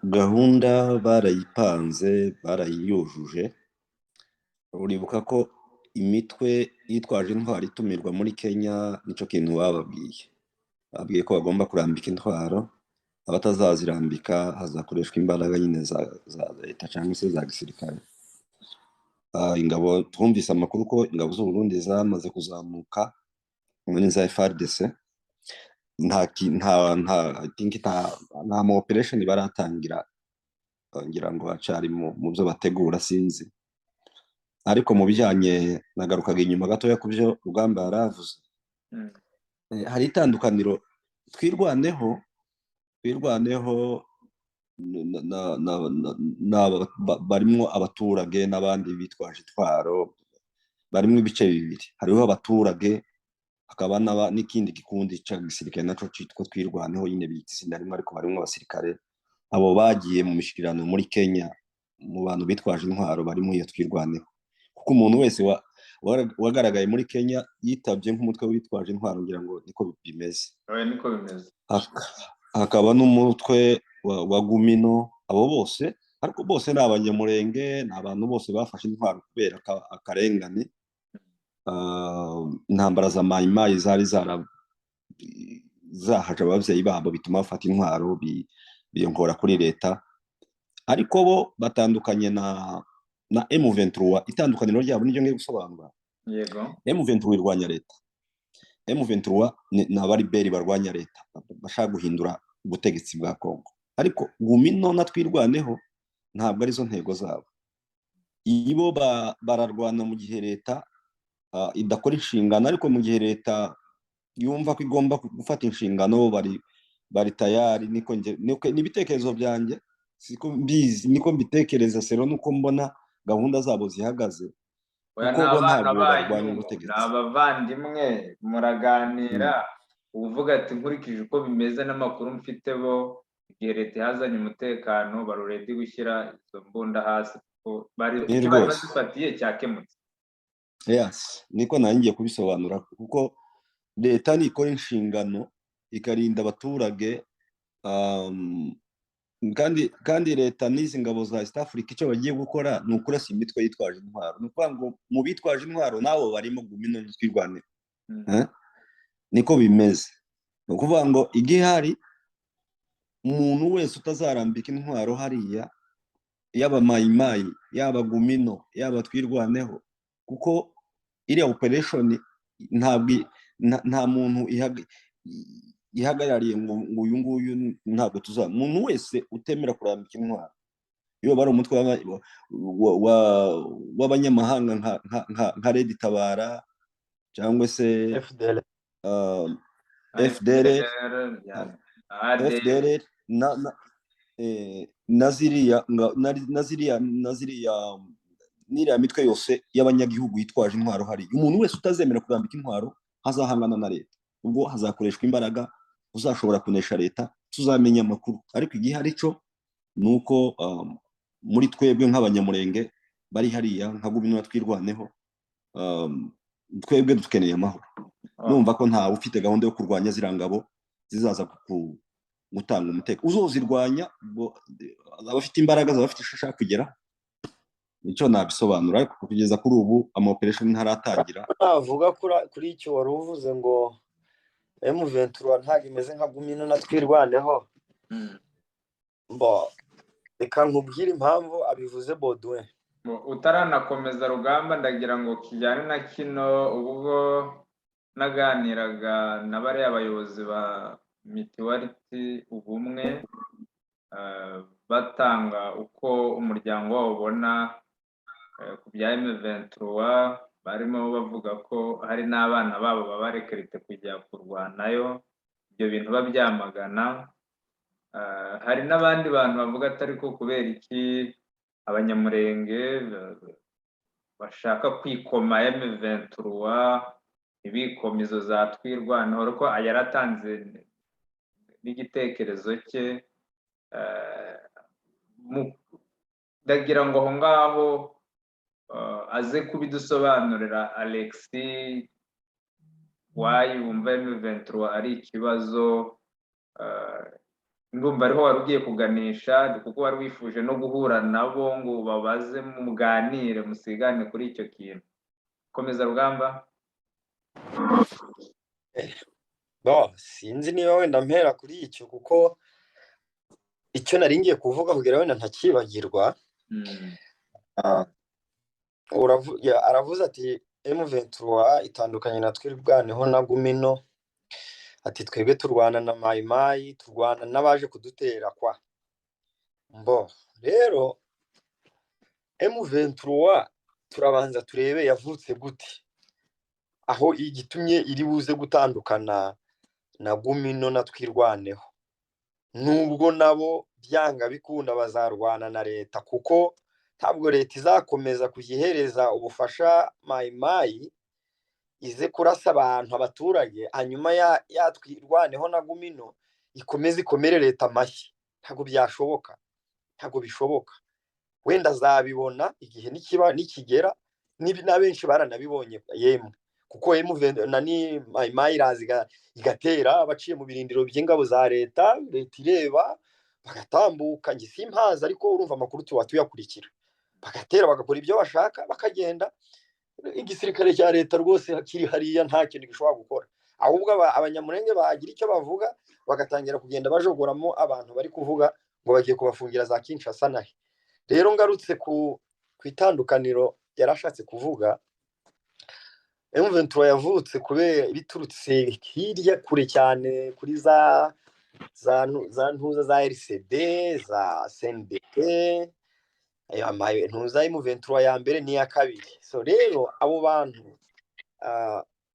B: gahunda barayipanze, barayiyujuje. Uribuka ko imitwe yitwaje intwaro itumirwa muri Kenya, nicyo kintu bababwiye. Babwiye ko bagomba kurambika intwaro, abatazazirambika hazakoreshwa imbaraga nyine za leta cyangwa se za gisirikare. Ingabo, twumvise amakuru ko ingabo z'u Burundi zamaze kuzamuka muri za FARDC. Nta nta nta I think nta ma operation baratangira, ngira ngo bacari mu byo bategura, sinzi. Ariko mu bijyanye, nagarukaga inyuma gatoya ku byo Rugamba yaravuze. Hari itandukaniro. Twirwaneho barimwo abaturage n'abandi bitwaje intwaro, barimo ibice bibiri. Hariho abaturage, hakaba n'ikindi gikundi ca gisirikare naco citwa Twirwaneho nyine, bita izina rimwe ariko barimo abasirikare. Abo bagiye mu mishikirano muri Kenya, mu bantu bitwaje intwaro barimo iyo Twirwaneho, kuko umuntu wese wagaragaye muri Kenya yitabye nk'umutwe witwaje intwaro, ngira ngo niko bimeze.
A: Oya, niko bimeze.
B: Hakaba n'umutwe wa Gumino. Abo bose ariko bose ni Abanyamurenge, ni abantu bose bafashe intwaro kubera akarengane. Intambara za Mayimayi zari zara zahaje ababyeyi babo, bituma bafata intwaro, biyongora kuri leta. Ariko bo batandukanye na M23. Itandukaniro ryabo niryo ngiye gusobanura. M23 irwanya leta. M23 ni abariberi barwanya leta, bashaka guhindura ubutegetsi bwa Kongo. Ariko Gumino na Twirwaneho ntabwo arizo ntego zabo. Ibo bararwana mu gihe leta idakora inshingano, ariko mu gihe leta yumva ko igomba gufata inshingano, bari tayari. Niko ni ibitekerezo byanjye, siko mbizi, niko mbitekereza sero, nuko mbona gahunda zabo zihagaze.
A: Oya,
B: Kuko
A: ni
B: bo
A: abana
B: ntabwo barwanya
A: banyu,
B: ubutegetsi.
A: Ni abavandimwe, muraganira, uvuga ati nkurikije uko bimeze n'amakuru mfite, bo igihe leta ihazanye umutekano bari ready gushyira izo mbunda hasi, kuko bari
B: Ni
A: icyo bari
B: rwose.
A: bazifatiye cyakemutse.
B: Yes, niko nanjye ngiye kubisobanura, kuko leta nikora inshingano ikarinda abaturage, kandi leta n'izi ngabo za East Africa, icyo bagiye gukora ni ukurasa imitwe yitwaje intwaro. Ni ukuvuga ngo mu bitwaje intwaro nabo barimo Gumino, Twirwaneho. Eh? Niko bimeze. Ni ukuvuga ngo igihari, umuntu wese utazarambika intwaro hariya, yaba Mayimayi, yaba Gumino, yaba Twirwaneho, kuko iriya operation ntabwo nta muntu ihagarariye ngo uyu nguyu ntabwo tuza. Umuntu wese utemera kurambika intwaro, iyo bari umutwe w'abanyamahanga nka Red Tabara cyangwa se
C: FDL.
B: FDL,
A: ADR.
B: FDL Na ziriya na ziriya n'iriya mitwe yose y'abanyagihugu yitwaje intwaro, hari umuntu wese utazemera kurambika intwaro azahangana na leta. Ubwo hazakoreshwa imbaraga, uzashobora kunesha leta tuzamenya amakuru. Ariko igihe ari cyo ni uko muri twebwe nk'Abanyamurenge bari hariya, nka Gumino, Twirwaneho, twebwe dukeneye amahoro. Numva ko ntawe ufite gahunda yo kurwanya ziriya ngabo zizaza gutanga umutekano. Uzozirwanya ubwo azaba afite imbaraga, azaba afite icyo ashaka kugera. Nicyo nabisobanura, ariko kugeza kuri ubu ama operation ntaratangira.
C: Navuga kuri icyo wari uvuze ngo M23 ntabwo imeze nka Gumino na Twirwaneho. Mbo reka nkubwire impamvu abivuze, Baudouin.
A: Utaranakomeza, Rugamba, ndagira ngo kijyane na kino. Ubwo naganiraga na bariya bayobozi ba Mutuality Ubumwe, batanga uko umuryango wabo ubona ku bya M23, barimo bavuga ko hari n'abana babo baba recruté kujya kurwanayo, ibyo bintu babyamagana. Hari n'abandi bantu bavuga ati: "Ariko kubera iki Abanyamurenge bashaka kwikoma M23, ntibikome izo za Twirwaneho?" Ariko yaratanze n'igitekerezo cye. Ndagira ngo aho ngaho aze kubidusobanurira, Alexi, why wumva M23 ari ikibazo. Ndumva ariho wari ugiye kuganisha, kuko wari wifuje no guhura nabo ngo babaze, muganire, musigane kuri icyo kintu. Komeza, Rugamba.
C: Bo, sinzi niba wenda mpera kuri icyo, kuko icyo nari ngiye kuvuga kugira wenda ntakibagirwa. Aravuze ati M23 itandukanye na Twirwaneho na Gumino, ati twebwe turwana na Mayimayi, turwana n'abaje kudutera kwa. Mbo rero M23 turabanza turebe yavutse gute, aho igitumye iri buze gutandukana na Gumino na Twirwaneho, nubwo nabo byanga bikunda bazarwana na leta, kuko ntabwo leta izakomeza kujya ihereza ubufasha Mayimayi ize kurasa abantu, abaturage, hanyuma ya Twirwaneho na Gumino ikomeze ikomere leta amashyi. Ntabwo byashoboka, ntabwo bishoboka. Wenda azabibona igihe nikiba nikigera, na benshi baranabibonye yemwe, kuko M20 nani Mayimayi iraza igatera baciye mu birindiro by'ingabo za leta, leta ireba, bagatambuka. Njye simpazi, ariko urumva amakuru tuba tuyakurikira, bagatera, bagakora ibyo bashaka, bakagenda. Igisirikare cya leta rwose kiri hariya nta kintu gishobora gukora, ahubwo Abanyamurenge bagira icyo bavuga bagatangira kugenda bajogoramo abantu bari kuvuga ngo bagiye kubafungira za Kinshasa nahe. Rero ngarutse ku itandukaniro yari ashatse kuvuga, M23 yavutse kubera biturutse hirya kure cyane kuri za ntuza za RCD, za CNDP, ayo ntuza M23 ya mbere n'iya kabiri. So rero abo bantu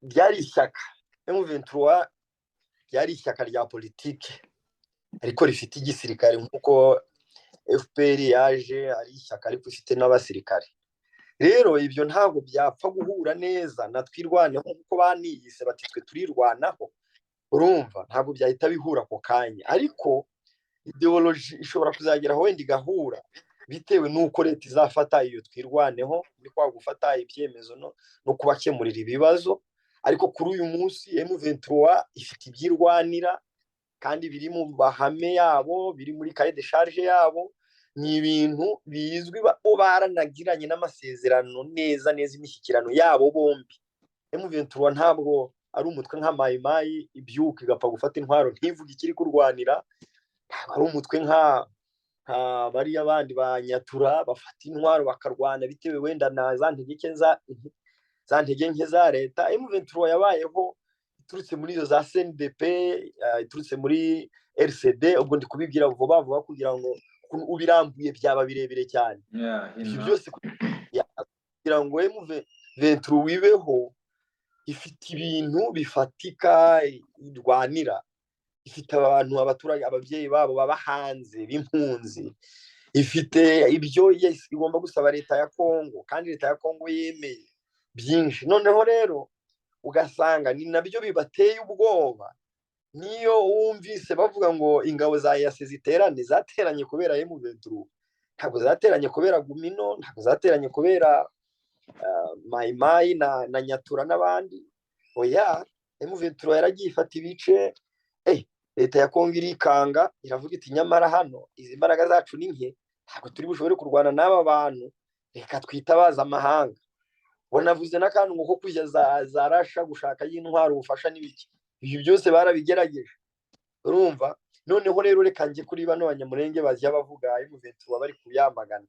C: ryari ishyaka, M23 ryari ishyaka rya politike ariko rifite igisirikare, nk'uko FPR yaje ari ishyaka ariko ifite n'abasirikare. Rero ibyo ntabwo byapfa guhura neza na Twirwaneho, nk'uko baniyise bati twe turirwanaho. Urumva ntabwo byahita bihura ako kanya, ariko idéologie ishobora kuzagera aho wenda igahura, bitewe n'uko leta izafata iyo Twirwaneho muri kwa gufata ibyemezo no kubakemurira ibibazo. Ariko kuri uyu munsi M23 ifite ibyirwanira kandi biri mu mahame yabo, biri muri cahier de charge yabo, ni ibintu bizwi, bo baranagiranye n'amasezerano neza neza, imishyikirano yabo bombi. M23 ntabwo ari umutwe nka Mayimayi ibyuka igapfa gufata intwaro ntivuge ikiri kurwanira, ntabwo ari umutwe nka bariya bandi ba Nyatura bafata intwaro bakarwana bitewe wenda na za ntege nke za leta. M23 yabayeho iturutse muri izo za CNDP, iturutse muri RCD. Ubwo ndi kubibwira vuba vuba kugira ngo ubirambuye byaba birebire cyane. Ibyo byose kugira ngo M23 wibeho, ifite ibintu bifatika irwanira. Ifite abantu, abaturage, ababyeyi babo baba hanze b'impunzi. Ifite ibyo, yes, igomba gusaba leta ya Kongo, kandi leta ya Kongo yemeye byinshi. Noneho rero ugasanga ni nabyo bibateye ubwoba. Niyo wumvise bavuga ngo ingabo za EAC ziterane, zateranye kubera M23, ntabwo zateranye kubera Gumino, ntabwo zateranye kubera Mayimayi na Nyatura n'abandi. Oya, M23 yaragiye ifata ibice, leta ya Kongo irikanga, iravuga iti: "Nyamara hano izi mbaraga zacu ni nke, ntabwo turi bushobore kurwana n'aba bantu, reka twitabaze amahanga." Wanavuze n'akantu ngo ko kujya za Rasha gushaka y'intwaro, ubufasha n'ibiki, ibyo byose barabigerageje. Urumva, noneho rero reka njye kuri bano Banyamurenge bajya bavuga M23 bari kuyamagana.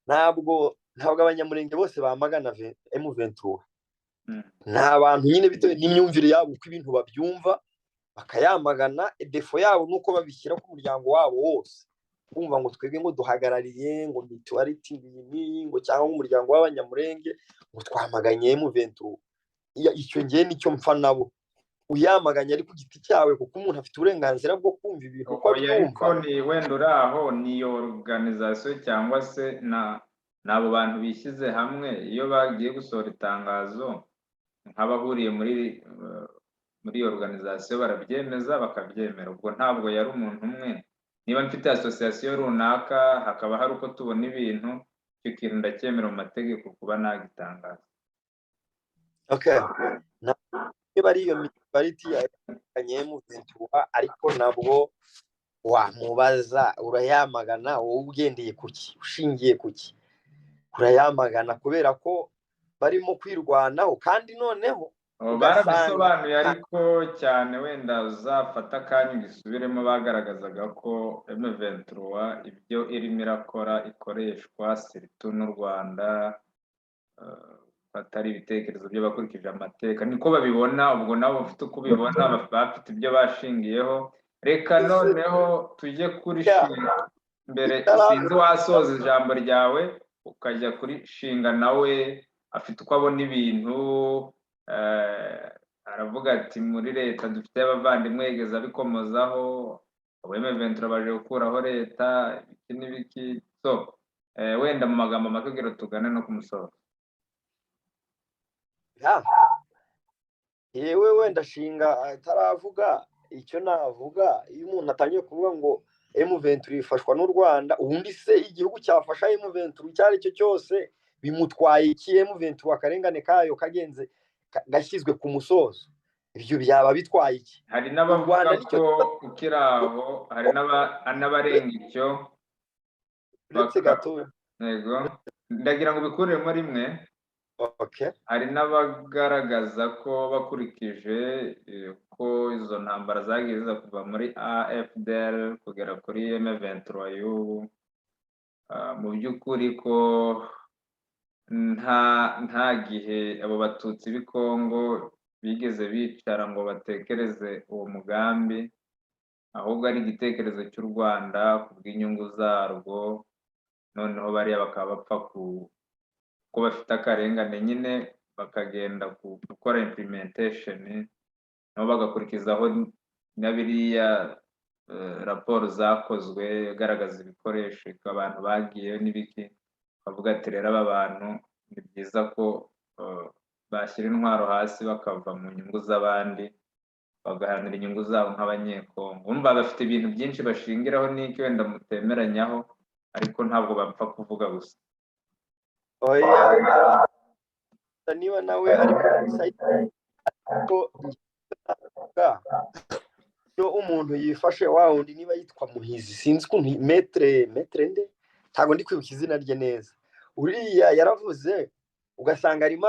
C: Ntabwo Abanyamurenge bose bamagana M23. Ni abantu nyine bitewe n'imyumvire yabo, uko ibintu babyumva, bakayamagana. Défaut yabo ni uko babishyira ku muryango wabo wose, kumva ngo twebwe ngo duhagarariye ngo mutualité iyi n'iyi, ngo cyangwa umuryango w'Abanyamurenge, ngo twamaganye M23. Icyo ngiye nicyo mpfa nabo. Uyamaganye ari ku giti cyawe, kuko umuntu afite uburenganzira bwo kumva ibintu uko
A: Oya, ariko
C: abyumva.
A: Ni wenda uri aho, ni iyo organisation cyangwa se na ni abo bantu bishyize hamwe, iyo bagiye gusohora itangazo nk'abahuriye muri iyo organisation barabyemeza, bakabyemera. Ubwo ntabwo yari umuntu umwe. Niba mfite association runaka, hakaba hari uko tubona ibintu, icyo kintu ndacyemera mu mategeko kuba nagitangaza.
C: Okay, niba ari iyo mutualité ya M23, ariko nabwo wamubaza: urayamagana wowe ugendeye kuki? Ushingiye kuki urayamagana? Kubera ko barimo kwirwanaho, kandi noneho
A: Oh,
C: ugasanga
A: barabisobanuye ariko cyane, wenda uzafata akanya ugisubiremo. Bagaragazaga ko M23 ibyo irimo irakora ikoreshwa surtout n'u Rwanda, atari ibitekerezo by'abakurikije amateka, niko babibona. Ubwo nabo bafite uko ubibona, bafite ibyo bashingiyeho. Reka noneho tujye kuri Shinga mbere. Sinzi, wasoza ijambo ryawe ukajya kuri Shinga, nawe afite uko abona ibintu. Aravuga ati muri leta dufite abavandimwe, yigeze abikomozaho, ubu M23 baje gukuraho leta, ibiki n'ibiki. So wenda mu magambo make kugira tugane no ku musozo.
C: Ya, yewe, wenda Shinga ataravuga, icyo navuga, iyo umuntu atangiye kuvuga ngo M23 ifashwa n'u Rwanda, ubundi se igihugu cyafasha M23 icyo ari cyo cyose bimutwaye iki? M23 akarengane kayo kagenze gashyizwe ku musozo, ibyo byaba bitwaye iki?
A: Hari
C: U
A: n'abavuga
C: Rwanda nicyo
A: ko ukiri aho, hari n'abarenga icyo.
C: Uretse gato.
A: Yego, ndagira ngo ubikuremo rimwe.
C: Okay.
A: Hari n'abagaragaza ko bakurikije ko izo ntambara zagiye ziza kuva muri AFDL kugera kuri M23 y'ubu, mu by'ukuri ko nta gihe abo Batutsi b'i Kongo bigeze bicara ngo batekereze uwo mugambi, ahubwo ari igitekerezo cy'u Rwanda ku bw'inyungu zarwo. Noneho bariya bakaba bapfa ku ko bafite akarengane nyine, bakagenda gukora implementation, nabo bagakurikizaho na biriya raporo zakozwe igaragaza ibikoresho abantu bagiyeyo n'ibiki, bavuga ati: "Rero aba bantu ni byiza ko bashyira intwaro hasi, bakava mu nyungu z'abandi, bagaharanira inyungu zabo nk'Abanyekongo." Urumva bafite ibintu byinshi bashingiraho n'icyo wenda mutemeranyaho, ariko ntabwo bapfa kuvuga gusa.
C: Oya, niba nawe ari muri side, ariko navuga iyo umuntu yifashe wa wundi, niba yitwa Muhizi, sinzi ukuntu, maître nde, ntabwo ndi kwibuka izina rye neza, uriya yaravuze, ugasanga arimo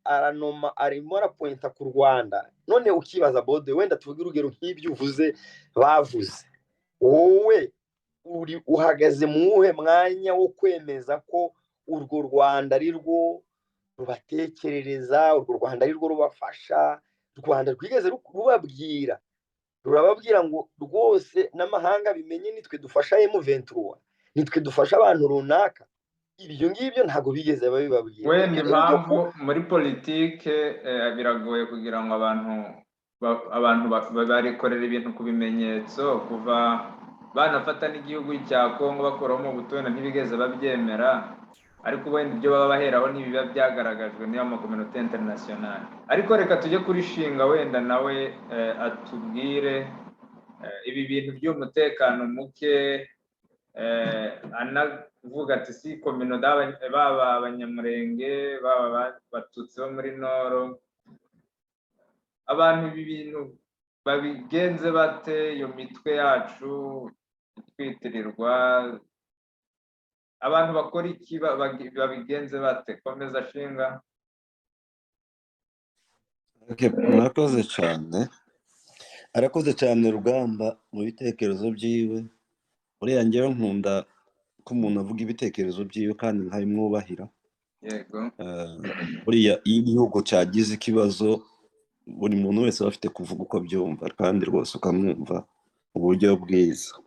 C: aranoma, arimo arapointa ku Rwanda. None ukibaza, bode, wenda tuvuge urugero nk'ibyo uvuze bavuze, wowe uri uhagaze mu wuhe mwanya wo kwemeza ko urwo Rwanda ari rwo rubatekerereza, urwo Rwanda ari rwo rubafasha? U Rwanda rwigeze rubabwira, rurababwira ngo rwose n'amahanga bimenye, nitwe dufasha M23, nitwe dufasha abantu runaka? Ibyo ngibyo ntabwo bigeze babibabwira.
A: Wenda
C: Ibyo rero byo
A: impamvu muri politike biragoye kugira ngo abantu Abantu barikorera ibintu ku bimenyetso. Kuva banafata n'igihugu cya Kongo bakuramo Mobutu, wenda ntibigeze babyemera, ariko wenda ibyo baba baheraho ntibiba byagaragajwe n'iyo ma communauté internationale. Ariko reka tujye kuri Shinga, wenda nawe atubwire ibi bintu by'umutekano muke, anavuga ati si communauté, baba Abanyamurenge, baba Abatutsi bo muri Nord, abantu ibi bintu babigenze bate? Iyo mitwe yacu itwitirirwa, abantu bakora iki? Babigenze bate? Komeza, Shinga.
B: Okay, murakoze cyane. Arakoze cyane Rugamba mu bitekerezo byiwe. Uriya ngewe nkunda ko umuntu avuga ibitekerezo byiwe kandi nkabimwubahira. Buriya iyo igihugu cyagize ikibazo, buri muntu wese aba afite kuvuga uko abyumva, kandi rwose ukamwumva mu buryo bwiza.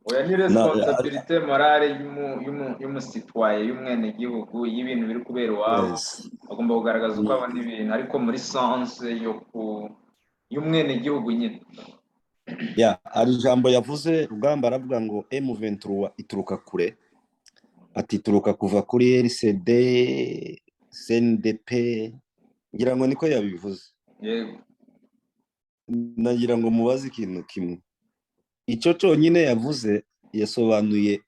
A: Oya, ni responsabilité morale y'umu citoyen, y'umwenegihugu, y'ibintu biri kubera iwabo. Agomba kugaragaza uko abona ibintu, ariko muri sens yo ku y'umwenegihugu nyine.
B: Ya, hari ijambo yavuze Rugamba, aravuga ngo M23 ituruka kure, ati ituruka kuva kuri RCD, CNDP, ngira ngo niko yabivuze.
A: Yego.
B: Nagira ngo mubaze ikintu kimwe. Icyo cyonyine yavuze yasobanuye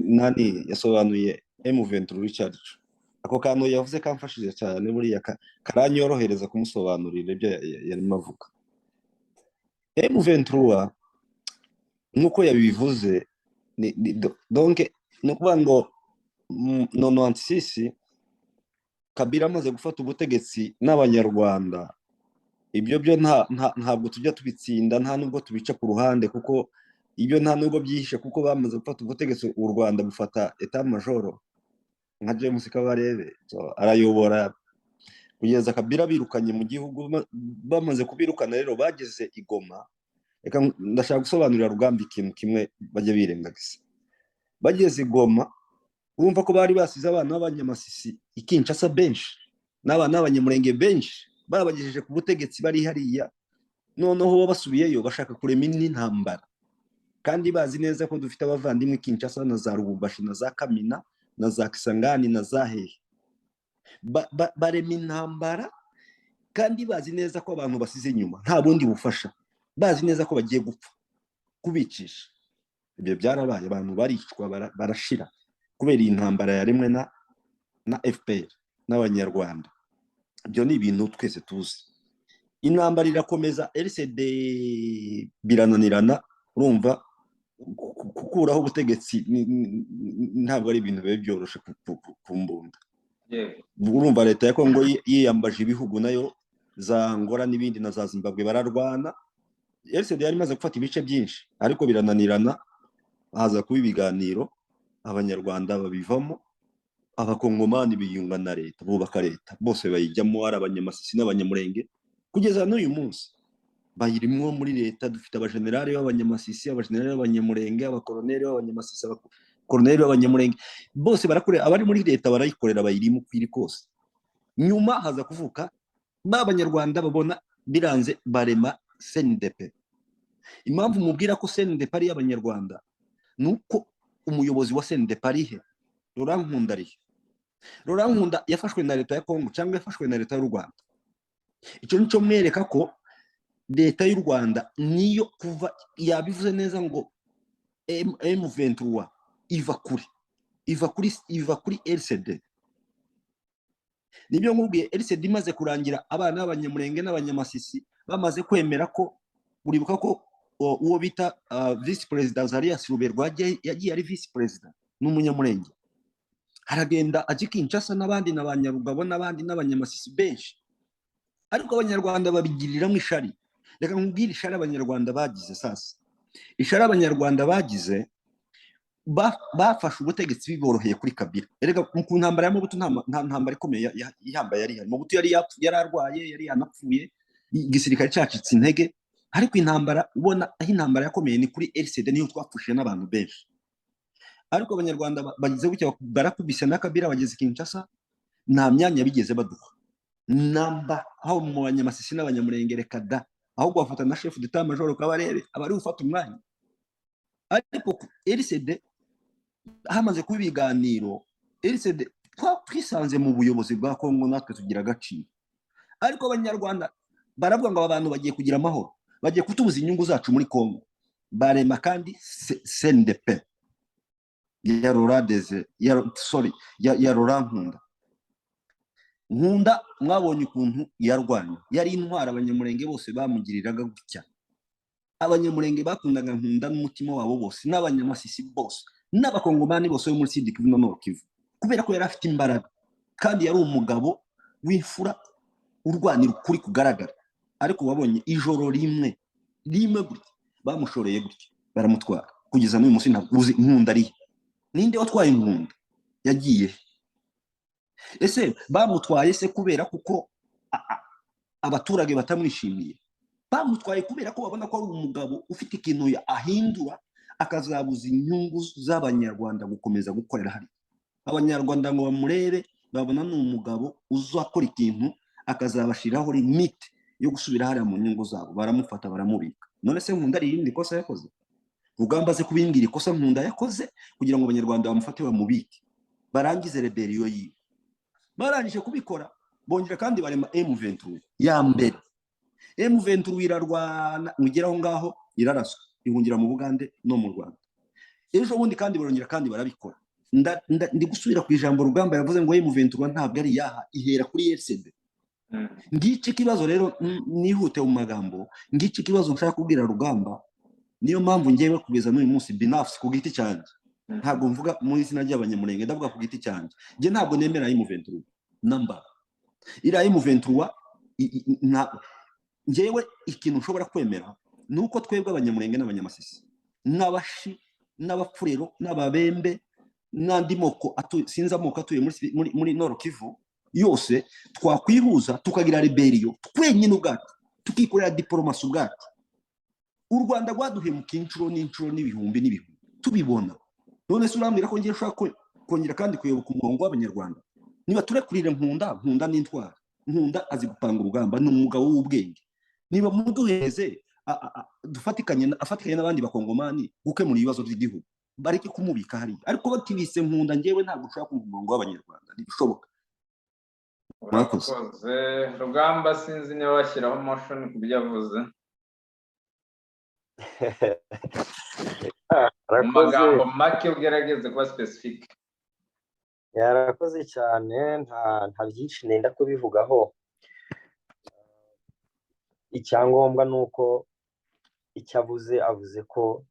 B: nani, yasobanuye M23 icyo ari cyo. Ako kantu yavuze kamfashije cyane, buriya karanyorohereza kumusobanurira ibyo yarimo avuga. M23 nk'uko yabivuze donc ni ukuvuga ngo 96 Kabila amaze gufata ubutegetsi n'Abanyarwanda, ibyo byo ntabwo tujya tubitsinda, nta nubwo tubica ku ruhande, kuko ibyo nta nubwo byihishe, kuko bamaze gufata ubutegetsi, u Rwanda bufata état-major nka James Kabarebe. So, arayobora kugeza Kabila birukanye mu gihugu. Bamaze kubirukana rero bageze i Goma. Reka ndashaka gusobanurira Rugamba ikintu kimwe bajya birengagiza. Bageze i Goma, urumva ko bari basize abana b'Abanyamasisi i Kinshasa benshi n'abana b'Abanyamurenge benshi, babagejeje ku butegetsi bari hariya. Noneho bo basubiyeyo bashaka kurema indi ntambara, kandi bazi neza ko dufite abavandimwe i Kinshasa na za Lubumbashi na za Kamina na za Kisangani na za hehe. Barema intambara kandi bazi neza ko abantu basize inyuma nta bundi bufasha, bazi neza ko bagiye gupfa kubicisha. Ibyo byarabaye, abantu baricwa, barashira kubera iyi ntambara yaremwe na FPR n'Abanyarwanda. Ibyo ni ibintu twese tuzi. Intambara irakomeza, RCD birananirana. Urumva gukuraho ubutegetsi ntabwo ari ibintu biba byoroshe ku mbunda. Urumva leta ya Kongo yiyambaje ibihugu nayo, za Angola n'ibindi na za Zimbabwe, bararwana. RCD yari imaze gufata ibice byinshi, ariko birananirana, haza kuba ibiganiro, Abanyarwanda babivamo, Abakongomani biyunga na leta, bubaka leta, bose bayijyamo, ari Abanyamasisi n'Abanyamurenge. Kugeza n'uyu munsi bayirimwo muri leta. Dufite abajenerali b'Abanyamasisi, abajenerali b'Abanyamurenge, abakoroneri b'Abanyamasisi, abakoroneri b'Abanyamurenge, bose barakorera. Abari muri leta barayikorera, bayirimo uko iri kose. Nyuma haza kuvuka ba Banyarwanda, babona biranze, barema CNDP. Impamvu mubwira ko CNDP ari iy'Abanyarwanda ni uko umuyobozi wa CNDP ari he? Laurent Nkunda ari he? Laurent Nkunda yafashwe na leta ya Kongo cyangwa yafashwe na leta y'u Rwanda? Icyo nicyo mwereka ko leta y'u Rwanda niyo kuva. Yabivuze neza ngo M23 iva kure, iva kuri RCD. Nibyo nkubwiye, RCD imaze kurangira, abana b'Abanyamurenge n'Abanyamasisi bamaze kwemera ko, uribuka ko uwo bita visi perezida Azarias Ruberwa yagiye ari visi perezida n'Umunyamurenge, aragenda ajya i Kinshasa n'abandi na ba Nyarugabo n'abandi n'Abanyamasisi benshi, ariko Abanyarwanda babigiriramo ishari. Reka nkubwire ishari Abanyarwanda bagize. Sasa ishari Abanyarwanda bagize, bafashe ubutegetsi biboroheye kuri Kabila. Erega ku ntambara ya Mobutu nta ntambara ikomeye ihambaye yari ihari. Mobutu yari arwaye, yari yanapfuye, igisirikare cyacitse intege. Ariko intambara ubona aho intambara yakomeye ni kuri RCD, niyo twapfushije n'abantu benshi. Ariko Abanyarwanda bagize gutya barakubise na Kabila, bageze Kinshasa, nta myanya bigeze baduha. Namba aho mu Banyamasisi n'Abanyamurenge, reka da. Ahubwo bafata na chef d'état major Kabarebe, aba ari gufata umwanya. Ariko RCD, hamaze kuba ibiganiro, RCD twisanze mu buyobozi bwa Kongo, natwe tugira agaciro. Ariko Abanyarwanda baravuga ngo aba bantu bagiye kugira amahoro, bagiye kutubuza inyungu zacu muri Kongo. Barema kandi CNDP ya Laurent Deze, ya, sorry, ya Laurent Nkunda. Nkunda mwabonye ukuntu yarwanye, yari intwara. Abanyamurenge bose bamugiriraga gutya. Abanyamurenge bakundaga Nkunda n'umutima wabo bose, n'Abanyamasisi bose, n'Abakongomani bose bo muri Sud Kivu na Nord Kivu, kubera ko yari afite imbaraga kandi yari umugabo w'imfura urwanira ukuri kugaragara. Ariko wabonye ijoro rimwe rimwe gutya bamushoreye gutya, baramutwara. Kugeza n'uyu munsi ntabwo uzi Nkunda arihe. Ninde watwaye Nkunda? Yagiye he? Ese bamutwaye se kubera kuko abaturage batamwishimiye? Bamutwaye kubera ko babona ko ari umugabo ufite ikintu ahindura, akazabuza inyungu z'Abanyarwanda gukomeza gukorera hariya. Abanyarwanda ngo bamurebe, babona ni umugabo uzakora ikintu akazabashyiraho limite yo gusubira hariya mu nyungu zabo, baramufata baramubika. None se Nkunda ari irindi kosa yakoze? Rugamba aze kubimbwira ikosa Nkunda yakoze kugira ngo Abanyarwanda bamufate bamubike, barangize rébellion yiwe. Barangije kubikora, bongera kandi barema M23 ya mbere. M23 irarwana, mugera aho ngaho iraraswa, ihungira mu Bugande no mu Rwanda. Ejo bundi kandi barongera kandi barabikora. Ndi gusubira ku ijambo Rugamba yavuze ngo M23 ntabwo ari yaha, ihera kuri RCD. Ngiki ikibazo rero, nihute mu magambo, ngiki ikibazo nshaka kubwira Rugamba. Niyo mpamvu ngewe kugeza n'uyu munsi, binafsi, ku giti cyanjye, ntabwo mvuga mu izina ry'Abanyamurenge, ndavuga ku giti cyanjye, njye ntabwo nemera M23 namba. Iriya M23, njyewe ikintu nshobora kwemera ni uko twebwe Abanyamurenge n'Abanyamasisi n'Abashi n'Abapfurero n'Ababembe n'andi moko sinzi amoko atuye muri Nord Kivu yose, twakwihuza tukagira rébellion twenyine ubwacu, tukikorera diplomatie ubwacu. U Rwanda rwaduhemukiye inshuro n'inshuro n'ibihumbi n'ibihumbi tubibona. None se urambwira ko ngiye ushobora kongera kandi kuyoboka umurongo w'Abanyarwanda? Niba turekurire Nkunda. Nkunda n'intwari, Nkunda azi gupanga urugamba, ni umugabo w'ubwenge. Niba muduheze dufatikanye, afatikanye n'abandi Bakongomani gukemura ibibazo by'igihugu, bareke kumubika hariya. Ariko batibise Nkunda, ngewe ntabwo ushobora kumva umurongo w'Abanyarwanda, ntibishoboka. Murakoze.
A: Urakoze, Rugamba. Sinzi niba washyiraho motion ku byo avuze mu
C: Arakoze.
A: magambo make, ugerageze kuba specific.
C: Yarakoze cyane, nta byinshi nenda kubivugaho. Icyangombwa ni uko icyo avuze, avuze ko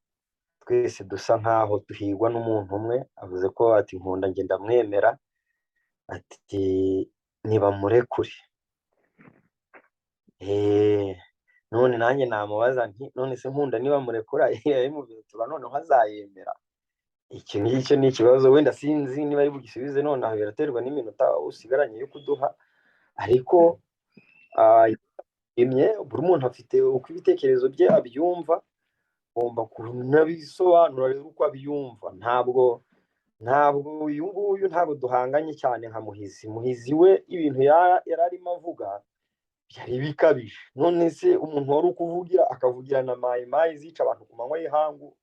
C: twese dusa nkaho duhigwa n'umuntu umwe. Avuze ko ati: "Nkunda njye ndamwemera", ati: "Nibamurekure". None nanjye namubaza nti: "None se Nkunda nibamurekura, M23 noneho azayemera?" Icyo ngicyo ni ikibazo, wenda sinzi niba ari bugisubize nonaha, biraterwa n'iminota usigaranye yo kuduha. Ariko imye buri muntu afite uko ibitekerezo bye abyumva, agomba kunabisobanura rero uko abyumva. Ntabwo uyu nguyu, ntabwo duhanganye cyane nka Muhizi. Muhizi we ibintu yari arimo avuga byari bikabije. None se umuntu wari ukuvugira, akavugira na Mayi Mayi zica abantu ku manywa y'ihangu,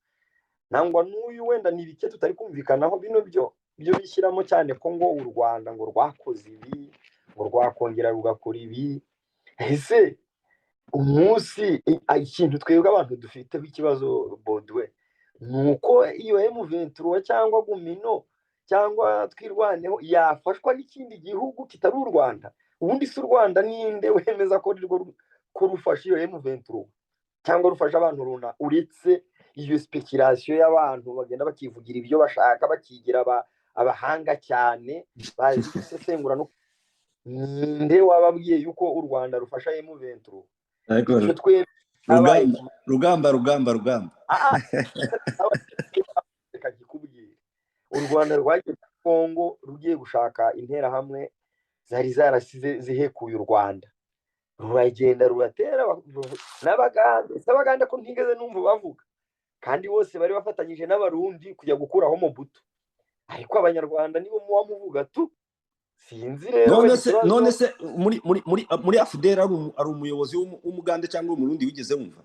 C: nangwa n'uyu wenda ni bike tutari kumvikanaho. Bino byo bishyiramo cyane ko ngo u Rwanda ngo rwakoze ibi, ngo rwakongera rugakora ibi. Ese umunsi ikintu twebwe abantu dufiteho ikibazo, Bodwe, ni uko iyo M23 cyangwa Gumino cyangwa Twirwaneho yafashwa n'ikindi gihugu kitari u Rwanda? Ubundi si u Rwanda, ninde wemeza ko arirwo ko rufasha iyo M23 cyangwa rufasha abantu runaka, uretse iyo speculation y'abantu bagenda bakivugira ibyo bashaka, bakigira abahanga cyane bazi gusesengura? No ninde wababwiye yuko u Rwanda rufasha M23?
B: Ariko
C: Icyo twebwe habaye
B: Rugamba, Rugamba, Rugamba, Rugamba.
C: Ah, reka nkikubwire. U Rwanda rwagiye muri Kongo rugiye gushaka Interahamwe zari zarasize zihekuye u Rwanda, ruragenda ruratera n'Abagande. Ese Abagande ko ntigeze numva bavuga, kandi bose bari bafatanyije n'Abarundi kujya gukuraho Mobutu? Ariko Abanyarwanda nibo muba muvuga tu. Sinzi rero
B: None
C: wenda
B: se
C: ikibazo.
B: None se muri AFDL ari umuyobozi w'Umugande cyangwa w'Umurundi wigeze wumva?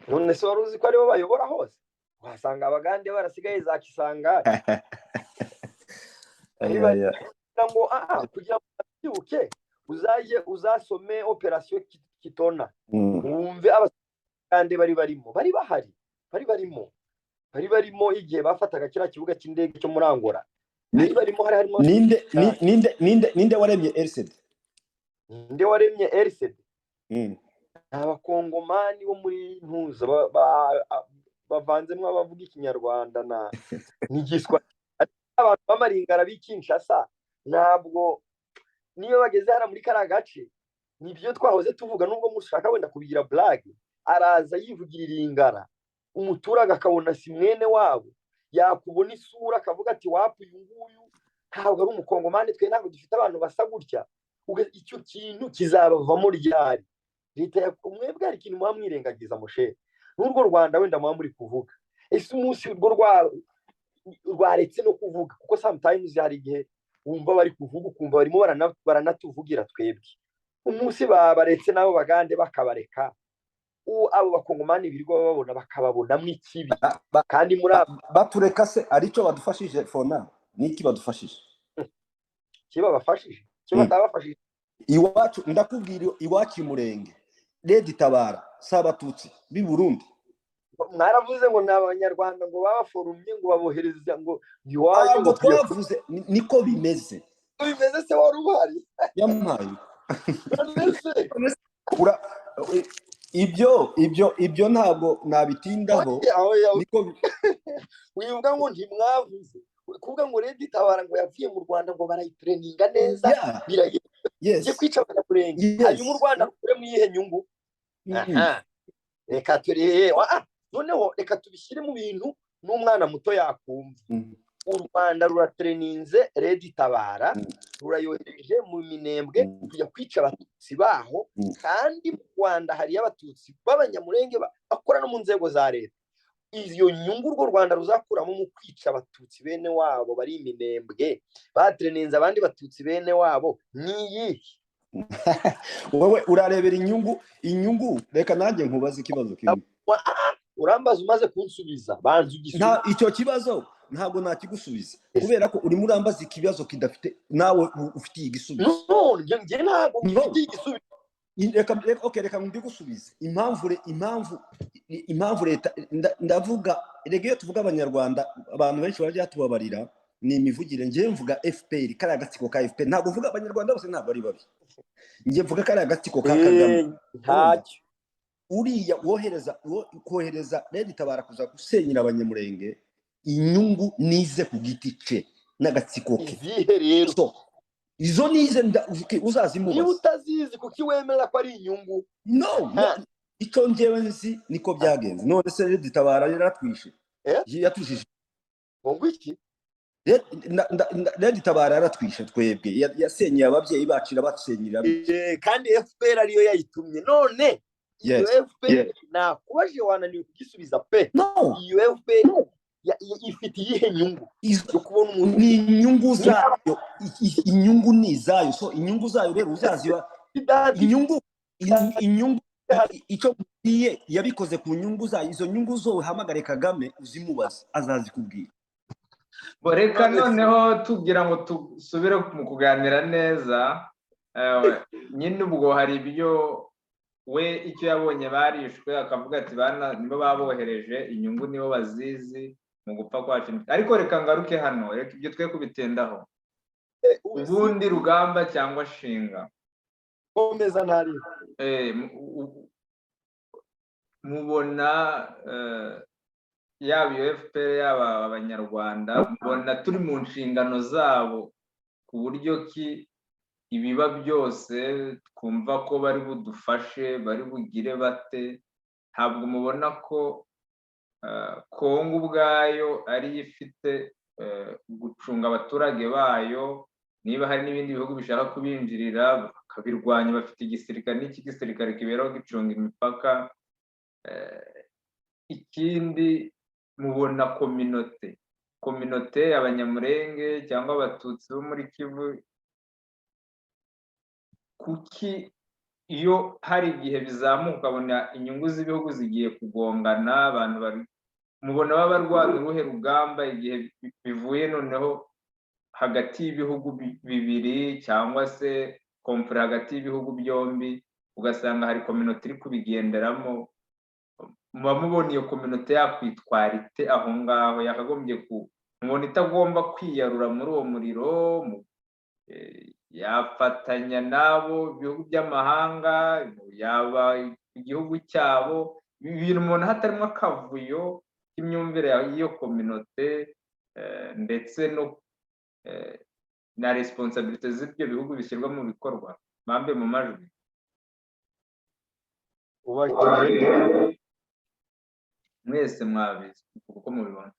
C: None se wari uzi ko aribo bayobora hose? Wasanga Abagande barasigaye za Kisangani.
B: Aya, aya.
C: Kugira ngo kugira ngo abyibuke, uzajye uzasome Opération Kitona, wumve Abagande bari barimo, bari bahari, bari barimo igihe bafataga kiriya kibuga cy'indege cyo muri Angola. Bari barimo, hari harimo.
B: Ninde waremye RCD?
C: Ninde waremye RCD? Ni Abakongomani bo muri Ntuza bavanzemo abavuga Ikinyarwanda na n'Igiswahili. Abantu b'Amaringara b'i Kinshasa ntabwo niyo bageze hariya muri kariya gace, nibyo twahoze tuvuga, nubwo mushaka wenda kubigira blague, araza yivugira Iringara, umuturage akabona si mwene wabo, yakubona isura akavuga ati: "Wapu, uyu nguyu ntabwo ari Umukongomani, twe ntabwo dufite abantu basa gutya." Icyo kintu kizabavamo ryari? Leta ya mwebwe, hari ikintu muba mwirengagiza, mushere n'urwo Rwanda wenda muba muri kuvuga. Ese umunsi urwo rwaretse no kuvuga? Kuko sometimes hari igihe wumva bari kuvuga, ukumva barimo baranatuvugira twebwe. Umunsi babaretse nabo Bagande bakabareka, abo Bakongomani birirwa bababona bakababonamo ikibi, kandi muri abo
B: Batureka se aricyo badufashije? For now niki badufashije?
C: Kibabafashije icyo batabafashije.
B: Iwacu, ndakubwira, iwacu i Murenge, RED Tabara si Abatutsi b'i Burundi?
C: Mwaravuze ngo ni Abanyarwanda, ngo babaforumye, ngo babohereza ngo iwanyu
B: Ntabwo
C: ngo kujya
B: twavuze, niko bimeze.
C: Bimeze se? Wari uhari?
B: Yampaye.
C: None se?
B: Ibyo ntabwo nabitindaho.
C: Oya, oya.
B: Niko
C: Wivuga ngo ntimwavuze, kuvuga ngo RED Tabara ngo yavuye mu Rwanda, ngo barayitreninga neza, biragenda kwica Abanyamurenge, hanyuma u Rwanda rukure mu iyihe nyungu? Aha. Reka turebe, noneho reka tubishyire mu bintu n'umwana muto yakumva. U Rwanda ruratereninze RED Tabara, rurayohereje mu Minembwe kujya kwica Abatutsi baho, kandi mu Rwanda hariyo Abatutsi b'Abanyamurenge bakora no mu nzego za leta. Iyo nyungu urwo Rwanda ruzakuramo mu kwica Abatutsi bene wabo bari i Minembwe, batereninze abandi Batutsi bene wabo, ni iyihe?
B: Wowe urarebera inyungu. Reka nanjye nkubaze ikibazo kimwe.
C: Urambaza umaze kunsubiza, banza ugisubize.
B: Nta icyo kibazo ntabwo nakigusubiza, kubera ko urimo urambaza ikibazo kidafite nawe ufitiye igisubizo.
C: No, njye ntabwo
B: No.
C: ngifitiye igisubizo.
B: Reka, okay, reka mbigusubize. Impamvu leta, ndavuga, rega iyo tuvuga Abanyarwanda, abantu benshi barajya tubabarira, ni imivugire. Njyewe mvuga FPR, kariya gatsiko ka FPR. Ntabwo mvuga Abanyarwanda bose, ntabwo ari babi. Njye mvuga kariya gatsiko ka Kagame.
C: Ntacyo.
B: Uriya wohereza kohereza RED Tabara kuza gusenyera Abanyamurenge, inyungu nize ku giti cye n'agatsiko ke.
C: Izihe rero?
B: So izo nize
C: Niba
B: uzazimubaza.
C: utazizi, kuki wemera ko ari inyungu?
B: No,
C: Ha.
B: icyo njyewe nzi niko byagenze. None se RED Tabara yaratwishe?
C: Eh?
B: Yatujije.
C: Ngo iki?
B: RED Tabara yaratwishe twebwe, yasenyeye ababyeyi bacu, irabasenyera.
C: Kandi FPR ariyo yayitumye. None iyo FPR, nakubaje wananiwe kugisubiza pe.
B: No.
C: Iyo FPR ifite iyihe nyungu yo kubona umuntu
B: Ni inyungu zayo. Inyungu ni izayo. So inyungu zayo rero uzaziba
C: Idadi
B: inyungu icyo mubwiye, yabikoze ku nyungu zayo. Izo nyungu zo uhamagare Kagame uzimubaze, azazikubwira.
A: Bo, reka noneho tugira ngo dusubire mu kuganira neza. Nyine ubwo hari ibyo we icyo yabonye barishwe, akavuga ati bana nibo babohereje, inyungu nibo bazizi mu gupfa kwacu. Ariko reka ngaruke hano, reka ibyo twe kubitindaho. Ubundi Rugamba cyangwa Shinga,
C: Komeza, ntari.
A: Mubona yaba iyo FPR, yaba Abanyarwanda, mubona turi mu nshingano zabo ku buryo ki ibiba byose twumva ko bari budufashe, bari bugire bate? Ntabwo mubona ko Kongo ubwayo ariyo ifite gucunga abaturage bayo? Niba hari n'ibindi bihugu bishaka kubinjirira bakabirwanya, bafite igisirikare, n'iki gisirikare kiberaho gicunga imipaka. Ikindi, mubona communauté Communauté Abanyamurenge cyangwa Abatutsi bo muri Kivu, kuki iyo hari igihe bizamuka ukabona inyungu z'ibihugu zigiye kugongana, abantu bari mubona baba barwana uruhe rugamba igihe bivuye noneho hagati y'ibihugu bibiri cyangwa se conflit hagati y'ibihugu byombi, ugasanga hari communauté iri kubigenderamo? Muba mubona iyo communauté yakwitwara ite aho ngaho? Yakagombye ku mubona itagomba kwiyarura muri uwo muriro, yafatanya n'abo bihugu by'amahanga, yaba igihugu cyabo? Ibi bintu mubona hatarimo akavuyo k'imyumvire y'iyo communauté ndetse no na responsabilité z'ibyo bihugu bishyirwa mu bikorwa? Bambe mu majwi.
C: Ubakije.
A: Mwese mwabizi uko mubibona.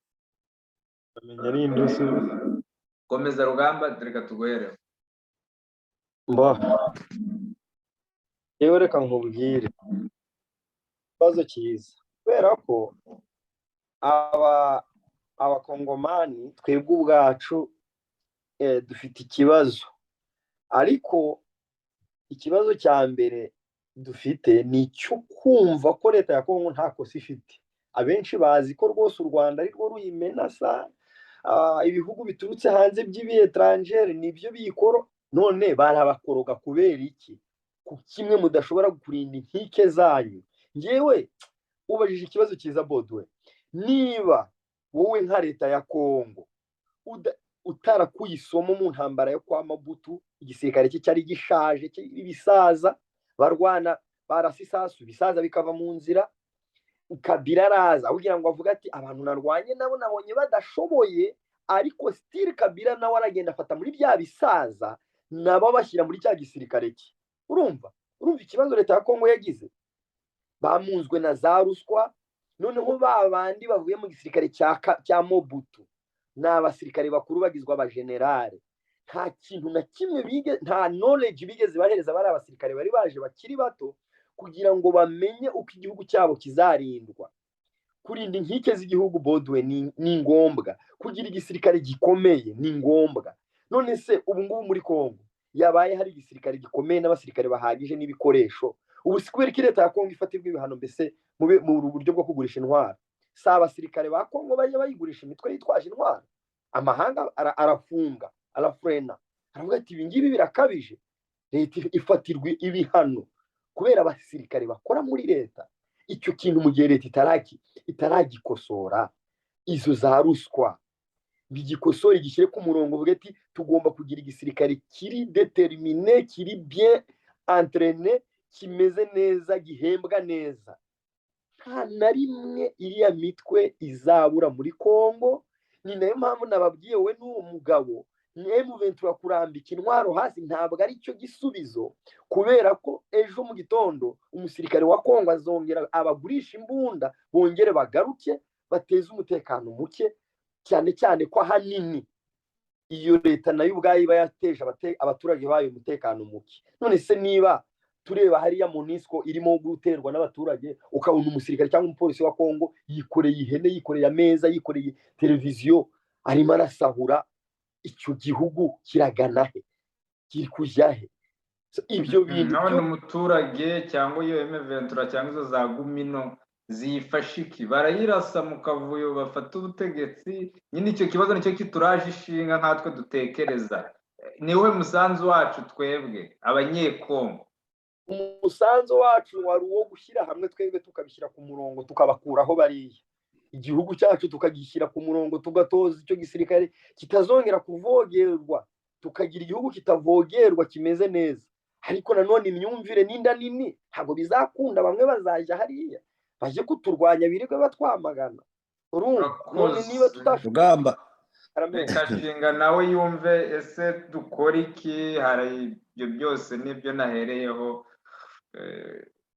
C: Bamenya ari indusu.
A: Komeza Rugamba, reka tuguhereho.
C: Mba yewe, reka nkubwire ikibazo cyiza, kubera ko aba Abakongomani twebwe ubwacu dufite ikibazo. Ariko ikibazo cya mbere dufite ni icyo kumva ko leta ya Kongo nta kosa ifite. Abenshi bazi ko rwose u Rwanda ari rwo ruyimenasa, ibihugu biturutse hanze by'ibi étrangers nibyo biyikoro. None barabakoroga kubera iki? Ku kimwe mudashobora kurinda inkike zanyu. Ngewe ubajije ikibazo cyiza, Bodwe. Niba wowe nka leta ya Kongo utarakuye isomo mu ntambara yo kwa Mobutu, igisirikare cye cyari gishaje, ibisaza barwana, barasa isasu ibisaza bikava mu nzira. Kabila araza kugira ngo avuge ati: "Abantu narwanye nabo nabonye badashoboye." Ariko still Kabila nawe aragenda afata muri bya bisaza, nabo bashyira muri cya gisirikare cye. Urumva ikibazo leta ya Kongo yagize? Bamunzwe na za ruswa. Noneho ba bandi bavuye mu gisirikare cya Mobutu ni abasirikare bakuru bagizwe abajenerale, nta kintu na kimwe bige, nta knowledge bigeze bahereza bari abasirikare bari baje bakiri bato kugira ngo bamenye uko igihugu cyabo kizarindwa. Kurinda inkike z'igihugu, Bodwe, ni ngombwa. Kugira igisirikare gikomeye ni ngombwa. None se ubu ngubu muri Kongo yabaye hari igisirikare gikomeye n'abasirikare bahagije n'ibikoresho, ubu si kubera ko leta ya Kongo ifatirwa ibihano mbese mu buryo bwo kugurisha intwaro? Si abasirikare ba Kongo bajya bayigurisha imitwe yitwaje intwaro? Amahanga arafunga, arafurena, aravuga ati: "Ibi ngibi birakabije." Leta ifatirwa ibihano kubera abasirikare bakora muri leta. Icyo kintu mu gihe leta itaragikosora, izo za ruswa bigikosora, igishyire ku murongo, uvuge ati: "Tugomba kugira igisirikare kiri déterminé, kiri bien entraîné, kimeze neza, gihembwa neza," nta na rimwe iriya mitwe izabura muri Kongo. Ni nayo mpamvu nababwiye wowe n'uwo mugabo, M23 kurambika intwaro hasi ntabwo ari cyo gisubizo, kubera ko ejo mu gitondo umusirikare wa Kongo azongera abagurisha imbunda, bongere bagaruke bateze umutekano muke, cyane cyane ko ahanini iyo leta nayo ubwayo iba yateje abaturage bayo umutekano muke. None se niba tureba hariya MONUSCO irimo guterwa n'abaturage, ukabona umusirikare cyangwa umupolisi wa Kongo yikoreye ihene, yikoreye ameza, yikoreye televiziyo, arimo arasahura, icyo gihugu kiragana he? Kiri kujya he? Ibyo bintu
A: None umuturage cyangwa iyo M23 cyangwa izo za Gumino ziyifashe iki? Barayirasa mu kavuyo bafata ubutegetsi nyine. Icyo kibazo nicyo kituraje ishinga nkatwe dutekereza. Niwe musanzu wacu twebwe Abanyekongo?
C: Umusanzu wacu wari uwo gushyira hamwe twebwe, tukabishyira ku murongo, tukabakuraho bariya, igihugu cyacu tukagishyira ku murongo, tugatoza icyo gisirikare kitazongera kuvogerwa, tukagira igihugu kitavogerwa, kimeze neza. Ariko nanone imyumvire n'inda nini, ntabwo bizakunda. Bamwe bazajya hariya bajye kuturwanya, birirwe batwamagana. Urumva none niba tutashobora
B: Rugamba.
A: Reka Shinga nawe yumve. Ese dukora iki? Hari ibyo byose nibyo nahereyeho.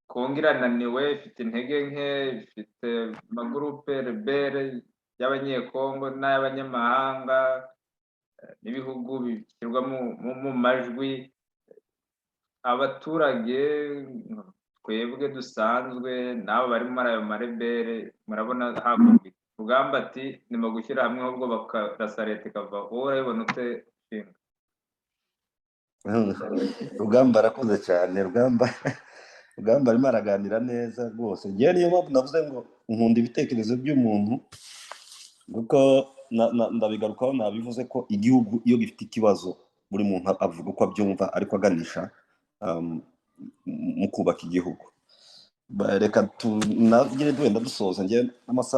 A: Kongo irananiwe, ifite intege nke, ifite ama groupes rebelles y'Abanyekongo n'ay'abanyamahanga n'ibihugu bishyirwa mu majwi. Abaturage twebwe dusanzwe n'abo bari muri ayo ma rebelles, murabona hakorwa uruhe? Rugamba ati nima gushyira hamwe ahubwo bakarasa leta ikava. Wowe urabibona ute, Shinga?
B: Rugamba arakoze cyane. Rugamba arimo araganira neza rwose. Ngewe niyo mpamvu navuze ngo nkunda ibitekerezo by'umuntu, kuko ndabigarukaho, nabivuze ko igihugu iyo gifite ikibazo buri muntu avuga uko abyumva, ariko aganisha mu kubaka igihugu. Reka tunagire wenda dusoza, ngewe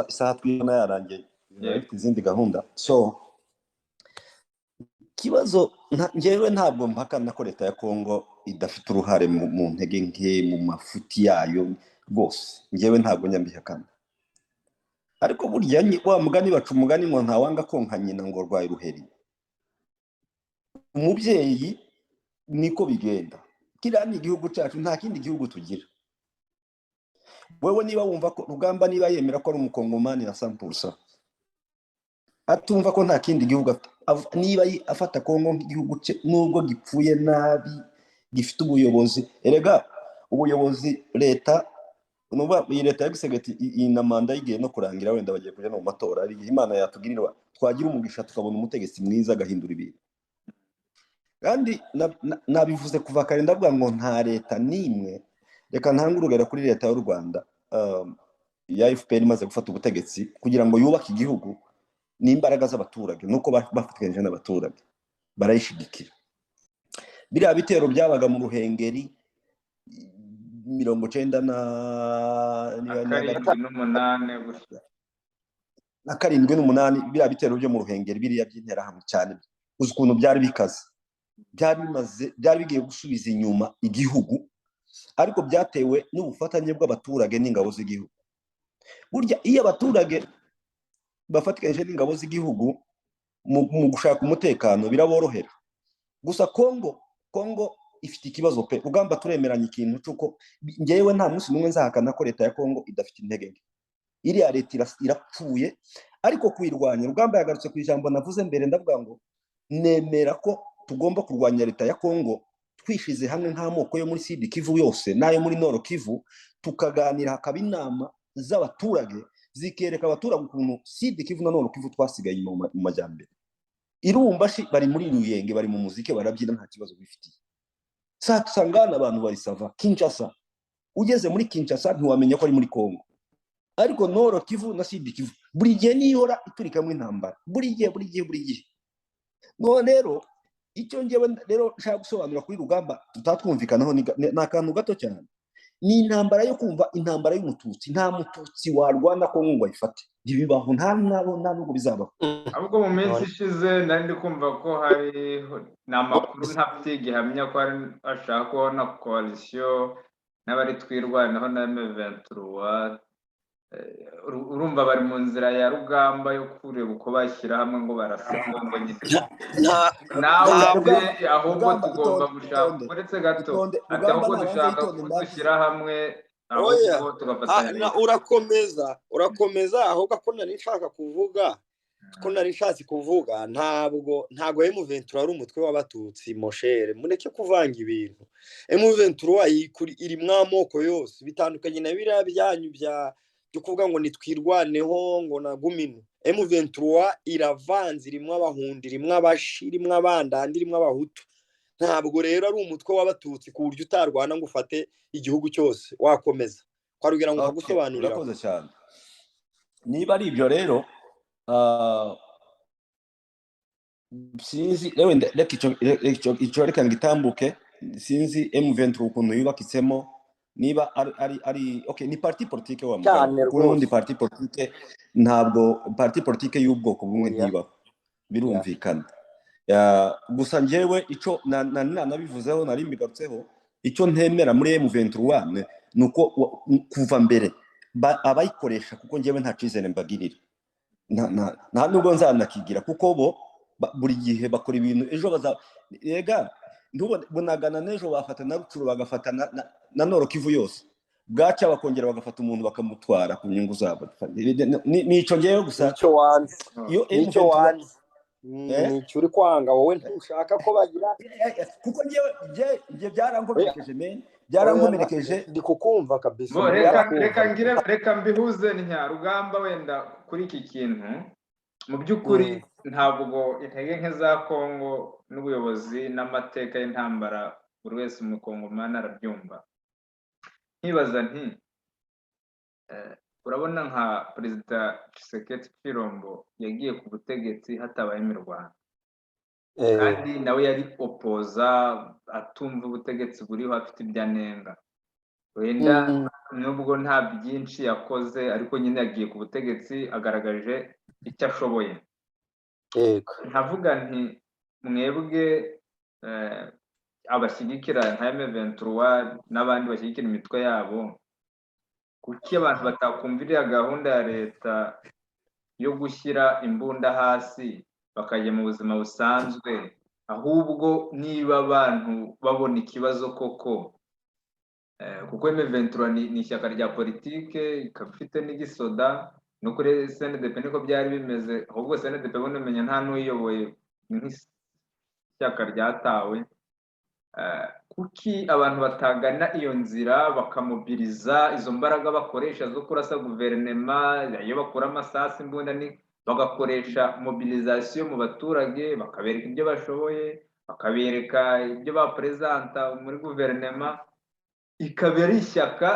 B: isaha twibona yarangiye, mfite izindi gahunda. So ikibazo, ngewe ntabwo mpakana ko leta ya Kongo idafite uruhare mu ntege nke, mu mafuti yayo rwose, ngewe ntabwo nyambihakana. Ariko burya wa mugani, baca umugani ngo ntawanga konka nyina ngo rwaye uruheri. Umubyeyi niko bigenda. Kiriya ni igihugu cyacu, nta kindi gihugu tugira. Wewe niba wumva ko Rugamba, niba yemera ko ari umukongomani na 100%, atumva ko nta kindi gihugu afite, niba afata Kongo nk'igihugu cye, nubwo gipfuye nabi, gifite ubuyobozi, erega ubuyobozi, leta nuba iyi leta ya Tshisekedi, iyi na manda yigiye no kurangira, wenda bagiye kujya no mu matora. Hari igihe Imana yatugirira, twagira umugisha tukabona umutegetsi mwiza agahindura ibintu. Kandi nabivuze kuva kare, ndavuga ngo nta leta n'imwe. Reka ntange urugero kuri leta y'u Rwanda ya FPR imaze gufata ubutegetsi. Kugira ngo yubake igihugu ni imbaraga z'abaturage, nuko bafatanyije n'abaturage barayishigikira. Biriya bitero byabaga mu Ruhengeri 90 na
A: na karindwi n'umunani gutya.
B: Na karindwi n'umunani, biriya bitero byo mu Ruhengeri, biriya by'Interahamwe cyane, uzi ukuntu byari bikaze, byari bimaze, byari bigiye gusubiza inyuma igihugu, ariko byatewe n'ubufatanye bw'abaturage n'ingabo z'igihugu. Burya iyo abaturage bafatikanyije n'ingabo z'igihugu mu gushaka umutekano biraborohera. Gusa Kongo ifite ikibazo pe. Rugamba, turemeranya ikintu cy'uko ngewe nta munsi n'umwe nzahakana ko leta ya Kongo idafite intege nke. Iriya leta irapfuye, ariko kuyirwanya, Rugamba yagarutse ku ijambo navuze mbere, ndavuga ngo nemera ko tugomba kurwanya leta ya Kongo twishize hamwe nk'amoko yo muri Sud Kivu yose n'ayo muri Nord Kivu, tukaganira, hakaba inama z'abaturage zikereka abaturage ukuntu Sud Kivu na Nord Kivu twasigaye inyuma mu majyambere. Irumbashi bari muri Ruyenge, bari mu muziki, barabyina, nta kibazo bifitiye. Sangana abantu bari ça va. Kinshasa, ugeze muri Kinshasa ntiwamenya ko ari muri Kongo. Ariko Nord Kivu na Sud Kivu buri gihe nihora iturikamo intambara, buri gihe, buri gihe, buri gihe. None rero icyo ngewe rero nshaka gusobanura kuri Rugamba tutatwumvikanaho ni akantu gato cyane, ni intambara yo kumva intambara y'umututsi. Nta mututsi warwana Kongo ngo ayifate, ntibibaho, nta nabo, nta nubwo bizabaho.
A: Ahubwo mu minsi ishize nari ndi kumva ko hari, ni amakuru ntafitiye gihamya, ko hari bashaka kubona coalition n'abari Twirwaneho na M23. Urumva bari mu nzira ya Rugamba yo kureba uko bashyira hamwe ngo barase Kongo nyine. Nawe
B: Rugamba,
A: ahubwo
B: Rugamba,
A: tugomba
B: itonde,
A: gushaka
B: itonde,
A: uretse gato
B: itonde.
A: ati
B: Rugamba
A: ahubwo
B: nabanze
A: dushaka
B: yitonde,
A: ko
B: ndavuze.
A: dushyira hamwe
C: Oya.
A: ahubwo tugafatanya leta.
C: Urakomeza, urakomeza. Ahubwo ko nari nshaka kuvuga, ko nari nshatse kuvuga, ntabwo M23 ari umutwe w'abatutsi, mon cher, mureke kuvanga ibintu. M23 irimwo amoko yose, bitandukanye na biriya byanyu byo kuvuga ngo nitwirwaneho ngo na Gumino. M23 iravanze, irimwo abahundi, irimwo abashi, irimwo abandandi, irimwo abahutu. Ntabwo rero ari umutwe w'abatutsi ku buryo utarwana ngo ufate igihugu cyose. Wakomeza kwarugira ngo
B: Okay,
C: nkagusobanurira.
B: Urakoze cyane. Niba ari ibyo rero, sinzi wenda, reka icyo reka ngitambuke. Sinzi M23 ukuntu yubakitsemo, niba ari okay, ni parti politique wa mugani.
C: Cyane.
B: Kuko n'ubundi
C: Rwose.
B: parti politique, ntabwo parti politique y'ubwoko bumwe
C: Oya.
B: ntibaho, birumvikana. Gusa njyewe icyo nanabivuzeho, nari mbigarutseho, icyo ntemera muri M23 ni uko kuva mbere abayikoresha, kuko njyewe nta cyizere mbagirira, nta nubwo nzanakigira, kuko bo buri gihe bakora ibintu ejo baza rega ntubone Bunagana n'ejo bafata na Rutshuru, bagafata na Nord Kivu yose, bwaca bakongera bagafata umuntu bakamutwara ku nyungu zabo. Ni ico ngewe gusa.
C: Nicyo wanze.
B: Iyo
C: Nicyo
B: M23
C: wanze. Ni icyo uri kwanga wowe, ntushaka ko bagira
D: Kuko njyewe njye byarankomerekeje, men.
C: Oya,
D: Byarankomerekeje.
C: Ndi kukumva kabisa.
A: Bo, reka
C: Ndakumva.
A: Reka ngire, reka mbihuze ntya, Rugamba, wenda kuri iki kintu mu by'ukuri ntabwo intege nke za Kongo n'ubuyobozi n'amateka y'intambara, buri wese umukongomani arabyumva. Nkibaza nti urabona nka Perezida Tshisekedi Tshilombo yagiye ku butegetsi hatabaye imirwano, kandi nawe yari opposant, atumva ubutegetsi buriho, afite ibyo anenga wenda, nubwo nta byinshi yakoze, ariko nyine yagiye ku butegetsi agaragaje icyo ashoboye. Nkavuga nti mwebwe abashyigikira nka M23 n'abandi bashyigikira imitwe yabo, kuki abantu batakumva iriya gahunda ya leta yo gushyira imbunda hasi bakajya mu buzima busanzwe? Ahubwo niba abantu babona ikibazo koko, kuko M23 ni ishyaka rya politike, ikaba ifite n'igisoda, no kuri CNDP niko byari bimeze, ahubwo CNDP buno umenya nta n'uyiyoboye, ni nk'ishyaka ryatawe. Kuki abantu batagana iyo nzira, bakamobiliza izo mbaraga bakoresha zo kurasa guverinema, iyo bakura amasasu, imbunda, ni bagakoresha mobilisation mu baturage, bakabereka ibyo bashoboye, bakabereka ibyo baperezanta muri guverinema, ikaba ari ishyaka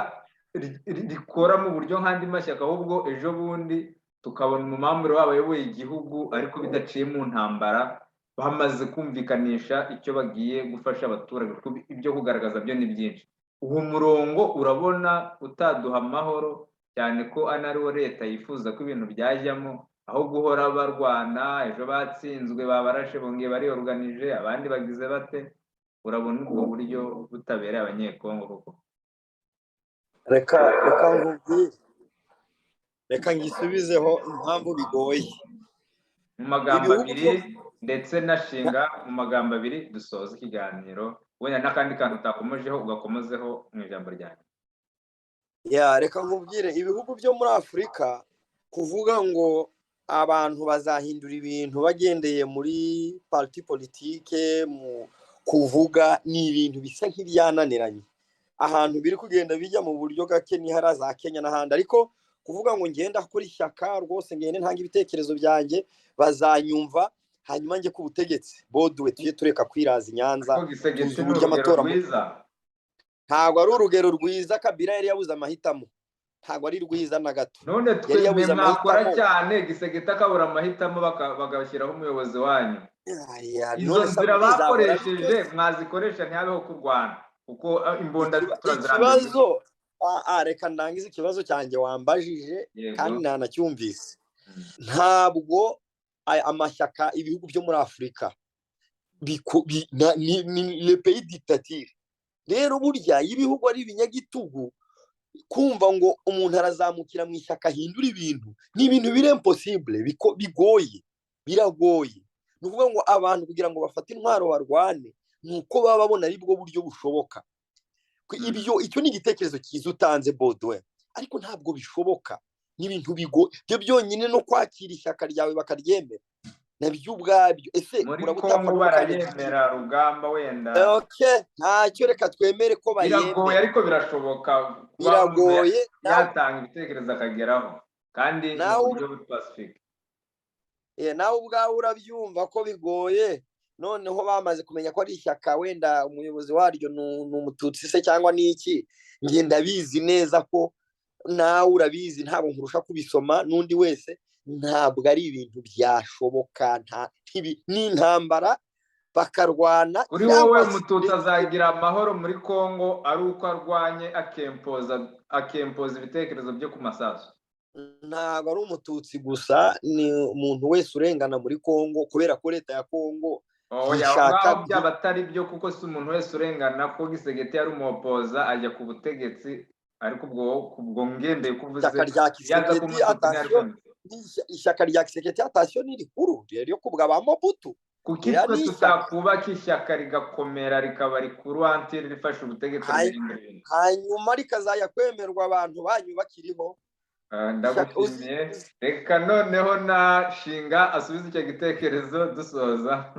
A: rikora mu buryo nk'andi mashyaka, ahubwo ejo bundi tukabona umumambure wabo ayoboye igihugu, ariko bidaciye mu ntambara, bamaze kumvikanisha icyo bagiye gufasha abaturage, kuko ibyo kugaragaza byo ni byinshi. Uwo murongo urabona utaduha amahoro, cyane ko ana ariwo leta yifuza ko ibintu byajyamo, aho guhora barwana, ejo batsinzwe, babarashe, bongeye bariyoruganije, abandi bagize bate? Urabona ubwo buryo butabereye Abanyekongo koko?
C: Reka nkubwire, reka ngisubizeho impamvu bigoye.
A: Mu magambo
C: Ibihugu
A: abiri ndetse na shinga, mu magambo abiri dusoza ikiganiro, wenda n'akandi kantu utakomojeho ugakomozeho mu ijambo ryanjye.
C: Ya, reka nkubwire, ibihugu byo muri Afurika, kuvuga ngo abantu bazahindura ibintu bagendeye muri parti politique mu kuvuga, ni ibintu bisa nk'ibyananiranye. Ahantu biri kugenda bijya mu buryo gake ni hariya za Kenya n'ahandi, ariko kuvuga ngo ngenda kuri ishyaka rwose, ngende ntanga ibitekerezo byanjye, bazanyumva, hanyuma njye ku butegetsi, boduwe tujye tureka kwiraza i Nyanza.
A: Ariko Gisegeti
C: Tuzi
A: ni
C: uburyo
A: urugero
C: amatora
A: rwiza.
C: Ntabwo ari urugero rwiza. Kabila yari yabuze amahitamo, ntabwo ari rwiza na gato.
A: None twe
C: Yari yabuze
A: mwe mwakora
C: amahitamo.
A: cyane, Gisegeti akabura amahitamo, bagashyiraho umuyobozi wanyu.
C: Aya,
A: Izo
C: none se
A: nzira
C: bizahora
A: bakoresheje
C: bityo?
A: mwazikoresha ntihabeho kurwana, kuko imbunda turazirambiwe.
C: Ikibazo, reka ndangize ikibazo cyanjye wambajije, kandi ntanacyumvise. Ntabwo aya amashyaka, ibihugu byo muri Afurika ni le pays dictature. Rero burya iyo ibihugu ari ibinyagitugu, kumva ngo umuntu arazamukira mu ishyaka ahindura ibintu, ni ibintu biri impossible, bigoye, biragoye. Ni ukuvuga ngo abantu kugira ngo bafate intwaro barwane, ni uko baba babona ari bwo buryo bushoboka. Ibyo, icyo ni igitekerezo cyiza utanze, Baudouin, ariko ntabwo bishoboka, ni ibintu bigo byo byonyine no kwakira ishyaka ryawe bakaryemera nabyo ubwabyo, ese
A: Muri
C: uraba utapfa
A: Kongo
C: n'umukandida?
A: barayemera, Rugamba, wenda.
C: Okay, ntacyo, reka twemere ko
A: Biragoye,
C: bayemera.
A: ariko birashoboka kuba umuntu
C: Biragoye nawe.
A: yatanga ibitekerezo akageraho, kandi mu
C: Nawe
A: buryo pacifique.
C: Nawe ubwawe urabyumva ko bigoye. Noneho bamaze kumenya ko ari ishyaka, wenda umuyobozi waryo ni Umututsi se cyangwa ni iki, njye ndabizi neza ko nawe urabizi, ntabwo nkurusha kubisoma n'undi wese, ntabwo ari ibintu byashoboka. Ni intambara bakarwana
A: Kuri
C: cyangwa
A: wowe,
C: se
A: Umututsi azagira amahoro muri Kongo ari uko arwanye, akempoza ibitekerezo byo ku masasu?
C: Ntabwo ari Umututsi gusa, ni umuntu wese urengana muri Kongo, kubera ko leta ya Kongo
A: Oya, aho
C: ntishaka
A: ngaho byaba atari byo, kuko si umuntu wese urengana, ko Gisegeti yari umuwopoza ajya ku butegetsi, ariko ubwo ngendeye ko uvuze
C: Ishyaka rya
A: yaza
C: Kisekedi
A: ko Umututsi ntiyari
C: attention,
A: kwemeza.
C: Ishyaka rya Kisekedi, attention, ni rikuru ryo kubwa ba Mobutu.
A: Kuki
C: Ririya
A: twe
C: ni ishyaka.
A: tutakubaka ishyaka rigakomera, rikaba rikuru, antiri rifashe ubutegetsi, rigahindura ibintu?
C: Hanyuma rikazajya kwemerwa abantu banyu bakiriho. Shaka uzi
A: Ndagushimiye. Reka noneho na Shinga asubize icyo gitekerezo dusoza.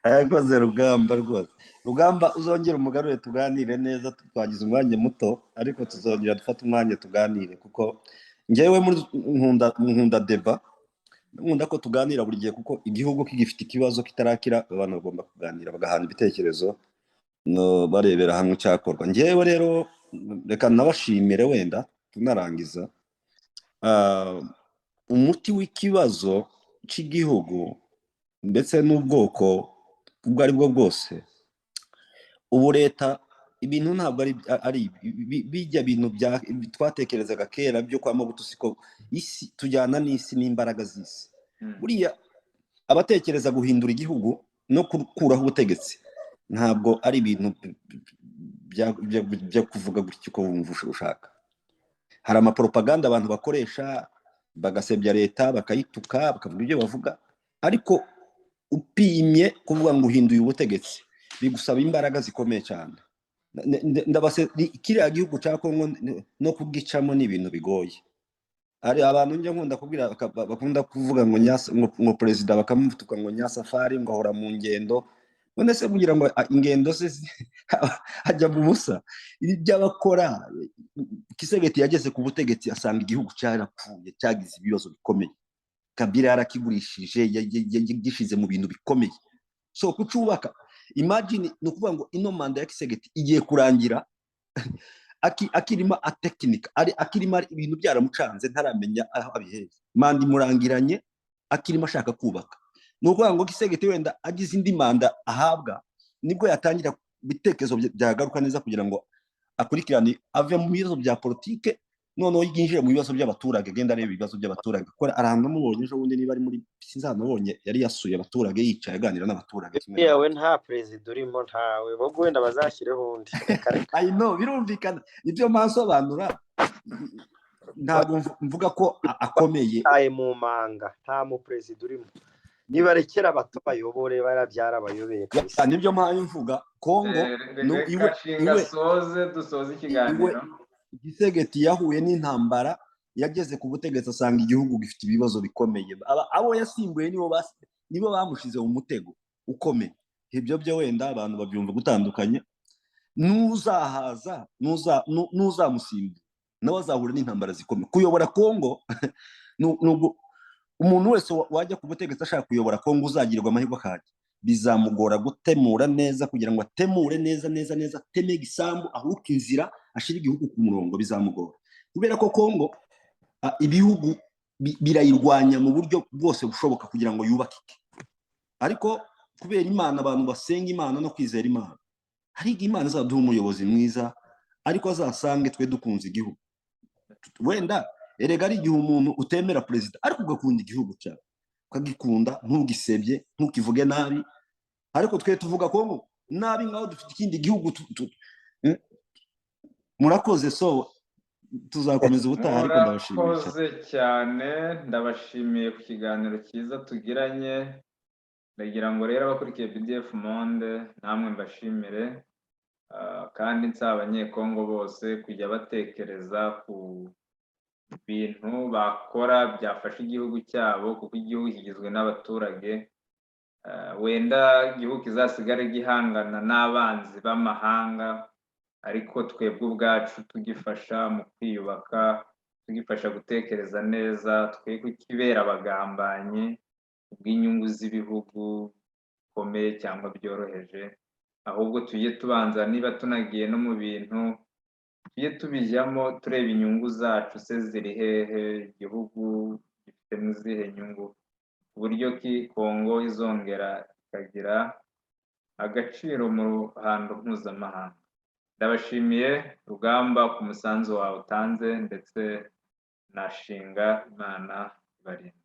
B: Yakoze Rugamba rwose. Rugamba, uzongere umugarure tuganire neza. Twagize umwanya muto, ariko tuzongera dufate umwanya tuganire, kuko ngewe muri nkunda débat, nkunda ko tuganira buri gihe, kuko igihugu kigifite ikibazo kitarakira, abantu bagomba kuganira, bagahana ibitekerezo no barebera hamwe icyakorwa. Ngewe rero reka nabashimire, wenda tunarangiza. Umuti w'ikibazo cy'igihugu ndetse n'ubwoko ubwo ari bwo bwose, ubu leta ibintu ntabwo ari bijya bintu bya twatekerezaga kera byo kwa Mobutu. Siko isi tujyana n'isi n'imbaraga z'isi. Buriya abatekereza guhindura igihugu no gukuraho ubutegetsi ntabwo ari ibintu byo kuvuga gutyo uko wumva ushaka. Hari amaporopaganda abantu bakoresha, bagasebya leta, bakayituka, bakavuga ibyo bavuga, ariko upimye kuvuga ngo uhinduye ubutegetsi bigusaba imbaraga zikomeye cyane. Kiriya gihugu cya Kongo no kugicamo ni ibintu bigoye. Hari abantu njya nkunda kubwira bakunda kuvuga ngo ngo perezida bakamutuka ngo nyasafari, ngo ahora mu ngendo. None se kugira ngo ingendo ze ajya mu busa? Ibi by'abakora Tshisekedi yageze ku butegetsi asanga igihugu cyarapfuye, cyagize ibibazo bikomeye. Kabila yarakigurishije, yagishyize mu bintu bikomeye. So kucubaka, imagine, ni ukuvuga ngo ino manda ya Tshisekedi igiye kurangira akirimo atekinika, akirimo ibintu byaramucanze, ntaramenya aho abiheza. Manda imurangiranye akirimo ashaka kubaka. Ni ukuvuga ngo Tshisekedi wenda agize indi manda ahabwa, nibwo yatangira ibitekerezo byagaruka neza kugira ngo akurikirane, ave mu bibazo bya politike, noneho yinjire mu bibazo by'abaturage, agenda areba ibibazo by'abaturage. Kuko hari ahantu namubonye ejo bundi, niba ari muri sinzanabonye, yari yasuye abaturage, yicaye aganira n'abaturage kimwe
C: Yewe,
B: n'abandi.
C: nta perezida urimo, ntawe. Bo wenda bazashyireho undi. Reka reka.
B: I know, birumvikana ibyo mpansobanura. Ntabwo mvuga ko akomeye.
C: Taye mu manga, nta mu perezida urimo. Nibarekera abato bayobore, barabyara abayobeye kabisa.
B: Nibyo mpaye mvuga Kongo. No,
A: Reka
B: iwe
A: Shinga
B: iwe
A: soze, dusoze
B: iwe
A: ikiganiro.
B: Tshisekedi yahuye n'intambara, yageze ku butegetsi asanga igihugu gifite ibibazo bikomeye. Abo yasimbuye nibo bamushize mu mutego ukomeye. Ibyo byo wenda abantu babyumva gutandukanye. N'uzahaza n'uzamusimbura nawe azahura n'intambara zikomeye. Kuyobora Kongo umuntu wese wajya ku butegetsi ashaka kuyobora Kongo, uzagirwa amahirwe akahajya, bizamugora gutemura neza, kugira ngo atemure neza neza neza, ateme igisambu, ahuke inzira, ashyire igihugu ku murongo, bizamugora, kubera ko Kongo ibihugu birayirwanya mu buryo bwose bushoboka kugira ngo yubakike. Ariko kubera Imana, abantu basenga Imana no kwizera Imana, hari igihe Imana izaduha umuyobozi mwiza, ariko azasange twe dukunze igihugu. Wenda erega ari igihe umuntu utemera perezida, ariko ugakunda igihugu cyawe, ukagikunda, ntugisebye, ntukivuge nabi. Ariko twe tuvuga Kongo nabi nkaho dufite ikindi gihugu. Murakoze. So tuzakomeza ubutaha, ariko ndabashimiye cyane.
A: Murakoze cyane, ndabashimiye ku kiganiro cyiza tugiranye. Ndagira ngo rero abakurikiye BDF Monde namwe mbashimire. Kandi nsaba Abanyekongo bose kujya batekereza ku bintu bakora byafasha igihugu cyabo, kuko igihugu kigizwe n'abaturage. Wenda igihugu kizasigare gihangana n'abanzi b'amahanga, ariko twebwe ubwacu tugifasha mu kwiyubaka, tugifasha gutekereza neza, twe kukibera abagambanyi bw'inyungu z'ibihugu bikomeye cyangwa byoroheje. Ahubwo tujye tubanza, niba tunagiye no mu bintu, tujye tubijyamo tureba inyungu zacu se ziri hehe, igihugu gifitemo izihe nyungu, ku buryo ki Kongo izongera ikagira agaciro mu ruhando mpuzamahanga. Ndabashimiye, Rugamba, ku musanzu wawe utanze, ndetse na Shinga. Imana ibarinde.